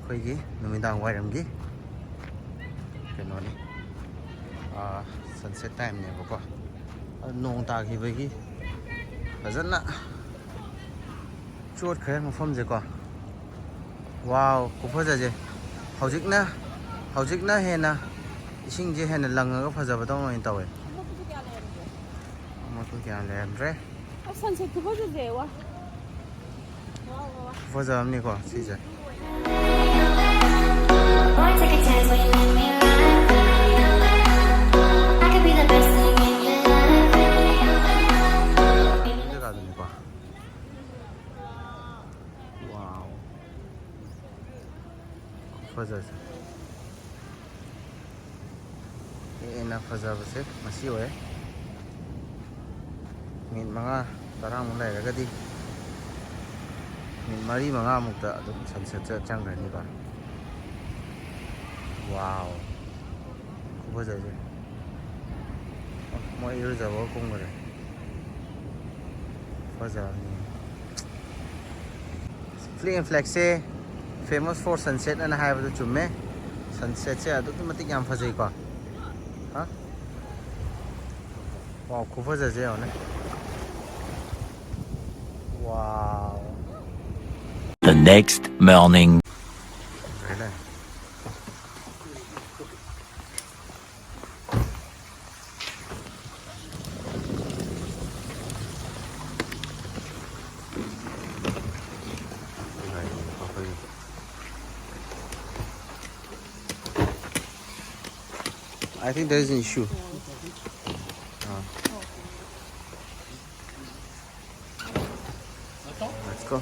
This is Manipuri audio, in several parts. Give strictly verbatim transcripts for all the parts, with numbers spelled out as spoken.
ꯑꯩꯈꯣꯏꯒꯤ ꯅꯨꯃꯤꯗꯥꯡ ꯋꯥꯏꯔꯝꯒꯤ ꯀꯩꯅꯣꯅꯤ, ꯁꯟꯁꯦꯠ ꯇꯥꯏꯝꯅꯦꯕꯀꯣ꯫ ꯑꯗꯨ ꯅꯣꯡ ꯇꯥꯈꯤꯕꯒꯤ ꯐꯖꯅ ꯆꯣꯠꯈ꯭ꯔꯦ ꯃꯐꯝꯁꯦꯀꯣ꯫ ꯋꯥꯎ, ꯈꯨꯐꯖꯁꯦ! ꯍꯧꯖꯤꯛꯅ ꯍꯧꯖꯤꯛꯅ ꯍꯦꯟꯅ ꯏꯁꯤꯡꯁꯦ ꯍꯦꯟꯅ ꯂꯪꯉꯒ ꯐꯖꯕꯗꯧꯅ ꯑꯣꯏꯅ ꯇꯧꯋꯦ꯫ ꯑꯃꯣꯠꯄ ꯀꯌꯥ ꯂꯩꯔꯝꯗ꯭ꯔꯦ꯫ ꯑꯁ, ꯁꯟꯁꯦꯠ ꯈꯨꯐꯖꯁꯦ, ꯋꯥ꯫ ꯋꯥ, ꯋꯥ, ꯋꯥ꯫ ꯐꯖꯕꯅꯤꯀꯣ ꯁꯤꯁꯦ꯫ Boy, take a chance when you make me laugh. I could be the best thing in your life. ꯖꯒꯥꯗꯨꯅꯤꯀꯣ꯫ ꯋꯥꯎ꯫ ꯐꯖꯁꯦ꯫ ꯍꯦꯟꯅ ꯐꯖꯕꯁꯦ ꯃꯁꯤ ꯑꯣꯏ꯫ ꯃꯤꯅꯤꯠ ꯃꯉꯥ ꯇꯔꯥꯃꯨꯛ ꯂꯩꯔꯒꯗꯤ, ꯃꯤꯅꯤꯠ ꯃꯔꯤ ꯃꯉꯥꯃꯨꯛꯇ ꯑꯗꯨꯝ ꯁꯟꯁꯦꯠꯁꯦ ꯆꯪꯈ꯭ꯔꯅꯤꯀꯣ꯫ ꯋꯥꯎ꯫ ꯈꯨꯐꯖꯁꯦ꯫ ꯑꯣ, ꯃꯣꯏ ꯏꯔꯨꯖꯕꯒ ꯀꯨꯝꯈ꯭ꯔꯦ꯫ ꯐꯖꯕꯅꯤ꯫ Fleet and Flex say famous for sunset ꯑꯅ ꯍꯥꯏꯕꯗꯨ ꯆꯨꯝꯃꯦ꯫ ꯁꯟꯁꯦꯠꯁꯦ ꯑꯗꯨꯛꯀꯤ ꯃꯇꯤꯛ ꯌꯥꯝ ꯐꯖꯩꯀꯣ꯫ ꯍꯥ? ꯋꯥꯎ, ꯈꯨꯐꯖꯁꯦ ꯌꯦꯡꯉꯨꯅꯦ꯫ ꯋꯥꯎ꯫ The next morning. I think there is an issue. Uh, let's go.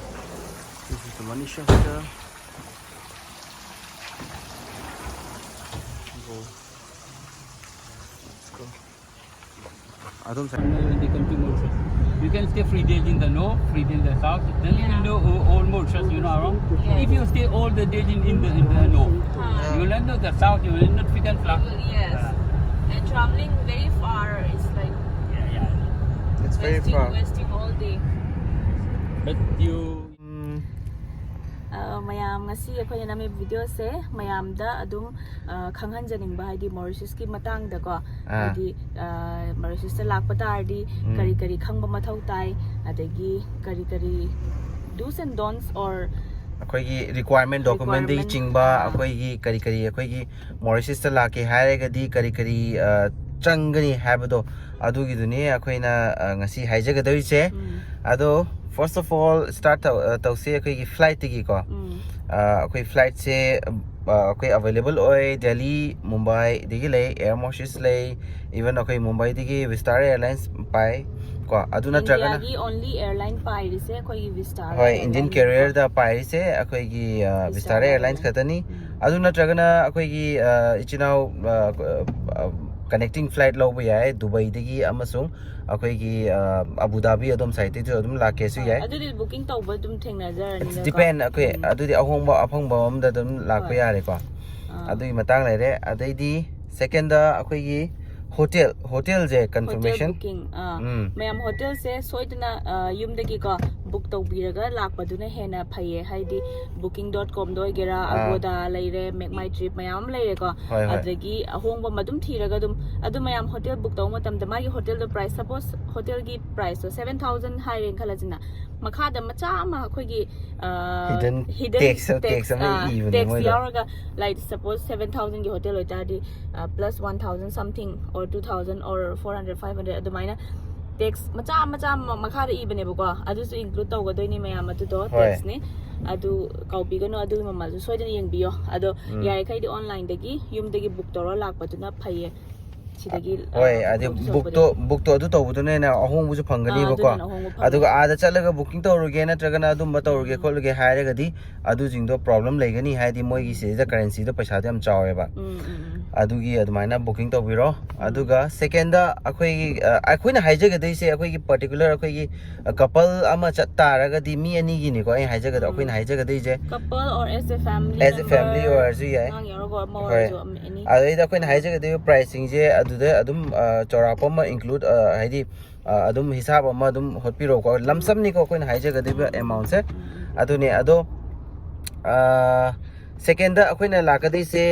This is the money shot here. Go. Let's go. ꯑꯗꯨꯝ ꯁꯥꯏ꯫ They come to Mauritius. You can stay free days in the north, free days in the south. Then you will know o- all Mauritius, you know, around. If you stay all the days in, in the in the north, you will not know the south, you will not fit and flat. Yes. And traveling very far, it's like Yeah, yeah. It's very wasting, far. Wasting all day. But you Mm, ꯑ, ꯃꯌꯥꯝ, ꯉꯁꯤ ꯑꯩꯈꯣꯏꯅ ꯅꯝꯃꯤꯕ ꯚꯤꯗꯤꯑꯣꯁꯦ ꯃꯌꯥꯝꯗ ꯑꯗꯨꯝ, ꯑ, ꯈꯪꯍꯟꯖꯅꯤꯡꯕ, ꯍꯥꯏꯗꯤ ꯃꯣꯔꯤꯁꯤꯌꯁꯀꯤ ꯃꯇꯥꯡꯗꯀꯣ, ꯑꯥ. ꯍꯥꯏꯗꯤ, ꯑ, ꯃꯣꯔꯤꯁꯤꯌꯁꯇ ꯂꯥꯛꯄ ꯇꯥꯔꯗꯤ ꯎꯝ. ꯀꯔꯤ ꯀꯔꯤ ꯈꯪꯕ ꯃꯊꯧ ꯇꯥꯏ, ꯑꯗꯒꯤ ꯀꯔꯤ ꯀꯔꯤ do's and don'ts or ꯑꯩꯈꯣꯏꯒꯤ requirement documentꯗꯒꯤ Requirement, ꯆꯤꯡꯕ, ꯑꯥ. ꯑꯩꯈꯣꯏꯒꯤ ꯀꯔꯤ ꯀꯔꯤ, ꯑꯩꯈꯣꯏꯒꯤ ꯃꯣꯔꯤꯁꯤꯌꯁꯇ ꯂꯥꯛꯀꯦ ꯍꯥꯏꯔꯒꯗꯤ ꯀꯔꯤ ꯀꯔꯤ, ꯑ, ꯆꯪꯒꯅꯤ ꯍꯥꯏꯕꯗꯣ, ꯑꯗꯨꯒꯤꯗꯨꯅꯤ ꯑꯩꯈꯣꯏꯅ, ꯑ, ꯉꯁꯤ ꯍꯥꯏꯖꯒꯗꯧꯔꯤꯁꯦ꯫ ꯎꯝ. ꯑꯗꯣ first of all start ꯇꯧ-, ꯑ, ꯇꯧꯁꯤ ꯑꯩꯈꯣꯏꯒꯤ flightꯇꯒꯤꯀꯣ꯫ ꯎꯝ. ꯑ, ꯑꯩꯈꯣꯏ flightꯁꯦ, ꯑ, ꯑꯩꯈꯣꯏ available ꯑꯣꯏ, ꯗꯦꯜꯂꯤ, ꯃꯨꯝꯕꯥꯏꯗꯒꯤ ꯂꯩ, ꯑꯦꯌꯔ ꯃꯣꯔꯤꯁꯤꯌꯁ ꯂꯩ, even ꯑꯩꯈꯣꯏ ꯃꯨꯝꯕꯥꯏꯗꯒꯤ Vistara Airlines ꯄꯥꯏ ꯀꯣ꯫ ꯑꯗꯨ ꯅꯠꯇ꯭ꯔꯒꯅ Indiaꯒꯤ only airline ꯄꯥꯏꯔꯤꯁꯦ ꯑꯩꯈꯣꯏꯒꯤ Vistara ꯍꯣꯏ, Indian Airlinesꯀꯣ. Carrierꯗ ꯄꯥꯏꯔꯤꯁꯦ ꯑꯩꯈꯣꯏꯒꯤ, ꯑ, Vistara Vistara Airlines Airlines. ꯈꯛꯇꯅꯤ꯫ ꯎꯝ. ꯑꯗꯨ ꯅꯠꯇ꯭ꯔꯒꯅ ꯑꯩꯈꯣꯏꯒꯤ, ꯑ, ꯏꯆꯤꯟ ꯏꯅꯥꯎ, ꯑ, ꯑ, connecting flight ꯂꯧꯕ ꯌꯥꯏ, ꯗꯨꯕꯩꯗꯒꯤ ꯑꯃꯁꯨꯡ ꯑꯩꯈꯣꯏꯒꯤ, ꯑ, ꯑꯕꯨ ꯙꯥꯕꯤ ꯑꯗꯣꯝ sideꯇꯩꯁꯨ ꯑꯗꯨꯝ ꯂꯥꯛꯀꯦꯁꯨ ꯑ, ꯌꯥꯏ꯫ ꯑꯗꯨꯗꯤ booking ꯇꯧꯕ ꯑꯗꯨꯝ ꯊꯦꯡꯅꯖꯔꯅꯤꯅꯀꯣ. It's depend, ꯑꯩꯈꯣꯏ ꯎꯝ. ꯑꯗꯨꯗꯤ ꯑꯍꯣꯡꯕ ꯑꯐꯪꯕ ꯑꯃꯗ ꯑꯗꯨꯝ ꯂꯥꯛꯄ ꯍꯣꯏ. ꯌꯥꯔꯦꯀꯣ꯫ ꯑꯥ. ꯑꯗꯨꯒꯤ ꯃꯇꯥꯡ ꯂꯩꯔꯦ꯫ ꯑꯗꯩꯗꯤ secondꯗ ꯑꯩꯈꯣꯏꯒꯤ hotel, hotelꯁꯦ Hotel confirmation. booking, ꯑꯥ. ꯎꯝ. ꯃꯌꯥꯝ, hotelꯁꯦ ꯁꯣꯏꯗꯅ, ꯑ, ꯌꯨꯝꯗꯒꯤꯀꯣ book ꯇꯧꯕꯤꯔꯒ ꯂꯥꯛꯄꯗꯨꯅ ꯍꯦꯟꯅ ꯐꯩꯌꯦ, ꯍꯥꯏꯗꯤ booking dot comꯗ ꯑꯣꯏꯒꯦꯔꯥ, ꯑꯥ. Agoda ꯂꯩꯔꯦ, Make My Trip ꯃꯌꯥꯝ ꯑꯃ ꯂꯩꯔꯦꯀꯣ. ꯍꯣꯏ, ꯍꯣꯏ. ꯑꯗꯒꯤ ꯑꯍꯣꯡꯕ ꯑꯃ ꯑꯗꯨꯝ ꯊꯤꯔꯒ ꯑꯗꯨꯝ, ꯑꯗꯨ ꯃꯌꯥꯝ hotel book ꯇꯧꯕ ꯃꯇꯝꯗ ꯃꯥꯒꯤ hotelꯗꯣ price, suppose hotelꯒꯤ priceꯇꯣ seven thousand ꯍꯥꯏꯔꯦꯅ ꯈꯜꯂꯁꯤꯅ, ꯃꯈꯥꯗ ꯃꯆꯥ ꯑꯃ ꯑꯩꯈꯣꯏꯒꯤ, ꯑ, Hidden hidden tax, tax tax, ꯑꯃ ꯑ, ꯏꯕꯅꯦ tax ꯃꯣꯏꯗꯣ. ꯌꯥꯎꯔꯒ, like, suppose seven thousandꯒꯤ hotel ꯑꯣꯏꯇꯥꯔꯗꯤ, ꯑ, plus one thousand something or two thousand or four hundred, five hundred ꯑꯗꯨꯃꯥꯏꯅ tax ꯃꯆꯥ ꯃꯆꯥ ꯃ-, ꯃꯈꯥꯗ ꯏꯕꯅꯦꯕꯀꯣ, ꯑꯗꯨꯁꯨ include ꯇꯧꯒꯗꯣꯏꯅꯤ ꯃꯌꯥꯝ, ꯑꯗꯨꯗꯣ ꯍꯣꯏ. Taxꯅꯤ. ꯑꯗꯨ ꯀꯥꯎꯕꯤꯒꯅꯨ, ꯑꯗꯨꯒꯤ ꯃꯃꯜꯁꯨ ꯁꯣꯏꯗꯅ ꯌꯦꯡꯕꯤꯌꯣ. ꯑꯗꯣ ꯎꯝ. ꯌꯥꯔꯤꯈꯩꯗꯤ onlineꯗꯒꯤ ꯌꯨꯝꯗꯒꯤ book ꯇꯧꯔ ꯂꯥꯛꯄꯗꯨꯅ ꯐꯩꯌꯦ꯫ ꯁꯤꯗꯒꯤ, ꯑ, ꯍꯣꯏ, book ꯑꯗꯩ ꯇꯧꯗꯧ bookꯇꯣ, ꯁꯔꯨꯛꯄꯨꯗꯤ. bookꯇꯣ ꯑꯗꯨ ꯇꯧꯕꯗꯨꯅ ꯍꯦꯟꯅ ꯑꯍꯣꯡꯕꯁꯨ ꯐꯪꯒꯅꯤꯕꯀꯣ꯫ ꯑꯥ, ꯑꯗꯨꯅ ꯑꯍꯣꯡꯕ ꯐꯪꯒꯅꯤ. ꯑꯗꯨꯒ ꯑꯥꯗ ꯆꯠꯂꯒ booking ꯇꯧꯔꯨꯒꯦ ꯅꯠꯇ꯭ꯔꯒꯅ ꯑꯗꯨꯝꯕ ꯇꯧꯔꯨꯒꯦ ꯎꯝ. ꯈꯣꯠꯂꯨꯒꯦ ꯍꯥꯏꯔꯒꯗꯤ ꯑꯗꯨꯁꯤꯡꯗꯣ problem ꯂꯩꯒꯅꯤ, ꯍꯥꯏꯗꯤ ꯃꯣꯏꯒꯤ ꯁꯤꯗꯩꯗ currencyꯗꯣ ꯄꯩꯁꯥꯗꯣ ꯌꯥꯝ ꯆꯥꯎꯋꯦꯕ꯫ ꯎꯝ, ꯎꯝ, ꯎꯝ. ꯑꯗꯨꯒꯤ ꯑꯗꯨꯃꯥꯏꯅ booking ꯇꯧꯕꯤꯔꯣ꯫ ꯑꯗꯨꯒ secondꯗ ꯑꯩꯈꯣꯏꯒꯤ, ꯑ, ꯑꯩꯈꯣꯏꯅ ꯍꯥꯏꯖꯒꯗꯣꯏꯁꯦ ꯑꯩꯈꯣꯏꯒꯤ particular ꯑꯩꯈꯣꯏꯒꯤ, ꯑ, couple ꯑꯃ ꯆꯠ ꯇꯥꯔꯒꯗꯤ ꯃꯤ ꯑꯅꯤꯒꯤꯅꯤꯀꯣ ꯑꯩꯅ ꯍꯥꯏꯖꯒꯗ-, ꯎꯝ. ꯑꯩꯈꯣꯏꯅ ꯍꯥꯏꯖꯒꯗꯣꯏꯁꯦ꯫ Couple or as a family As a family member, ꯑꯣꯏꯔꯁꯨ ꯌꯥꯏ. ꯑꯉꯥꯡ ꯌꯥꯎꯔꯒ ꯑꯃ ꯍꯣꯏ. ꯑꯣꯏꯔꯁꯨ, ꯑꯃ, any. ꯑꯗꯩꯗ ꯑꯩꯈꯣꯏꯅ ꯍꯥꯏꯖꯒꯗꯣꯏꯕ pricingꯁꯦ ꯑꯗꯨꯗ ꯑꯗꯨꯝ, ꯑ, ꯆꯥꯎꯔꯥꯛꯄ ꯑꯃ include, ꯑ, ꯍꯥꯏꯗꯤ, ꯑ, ꯑꯗꯨꯝ ꯍꯤꯁꯥꯕ ꯑꯃ ꯑꯗꯨꯝ ꯍꯣꯠꯄꯤꯔꯣꯀꯣ꯫ Lump sumꯅꯤꯀꯣ ꯑꯩꯈꯣꯏꯅ ꯍꯥꯏꯖꯒꯗꯣꯏꯕ amountꯁꯦ꯫ ꯎꯝ, ꯎꯝ. ꯑꯗꯨꯅꯦ꯫ ꯑꯗꯣ ꯁꯦꯀꯦꯟꯗ ꯑꯩꯈꯣꯏꯅ ꯂꯥꯛꯀꯗꯣꯏꯁꯦ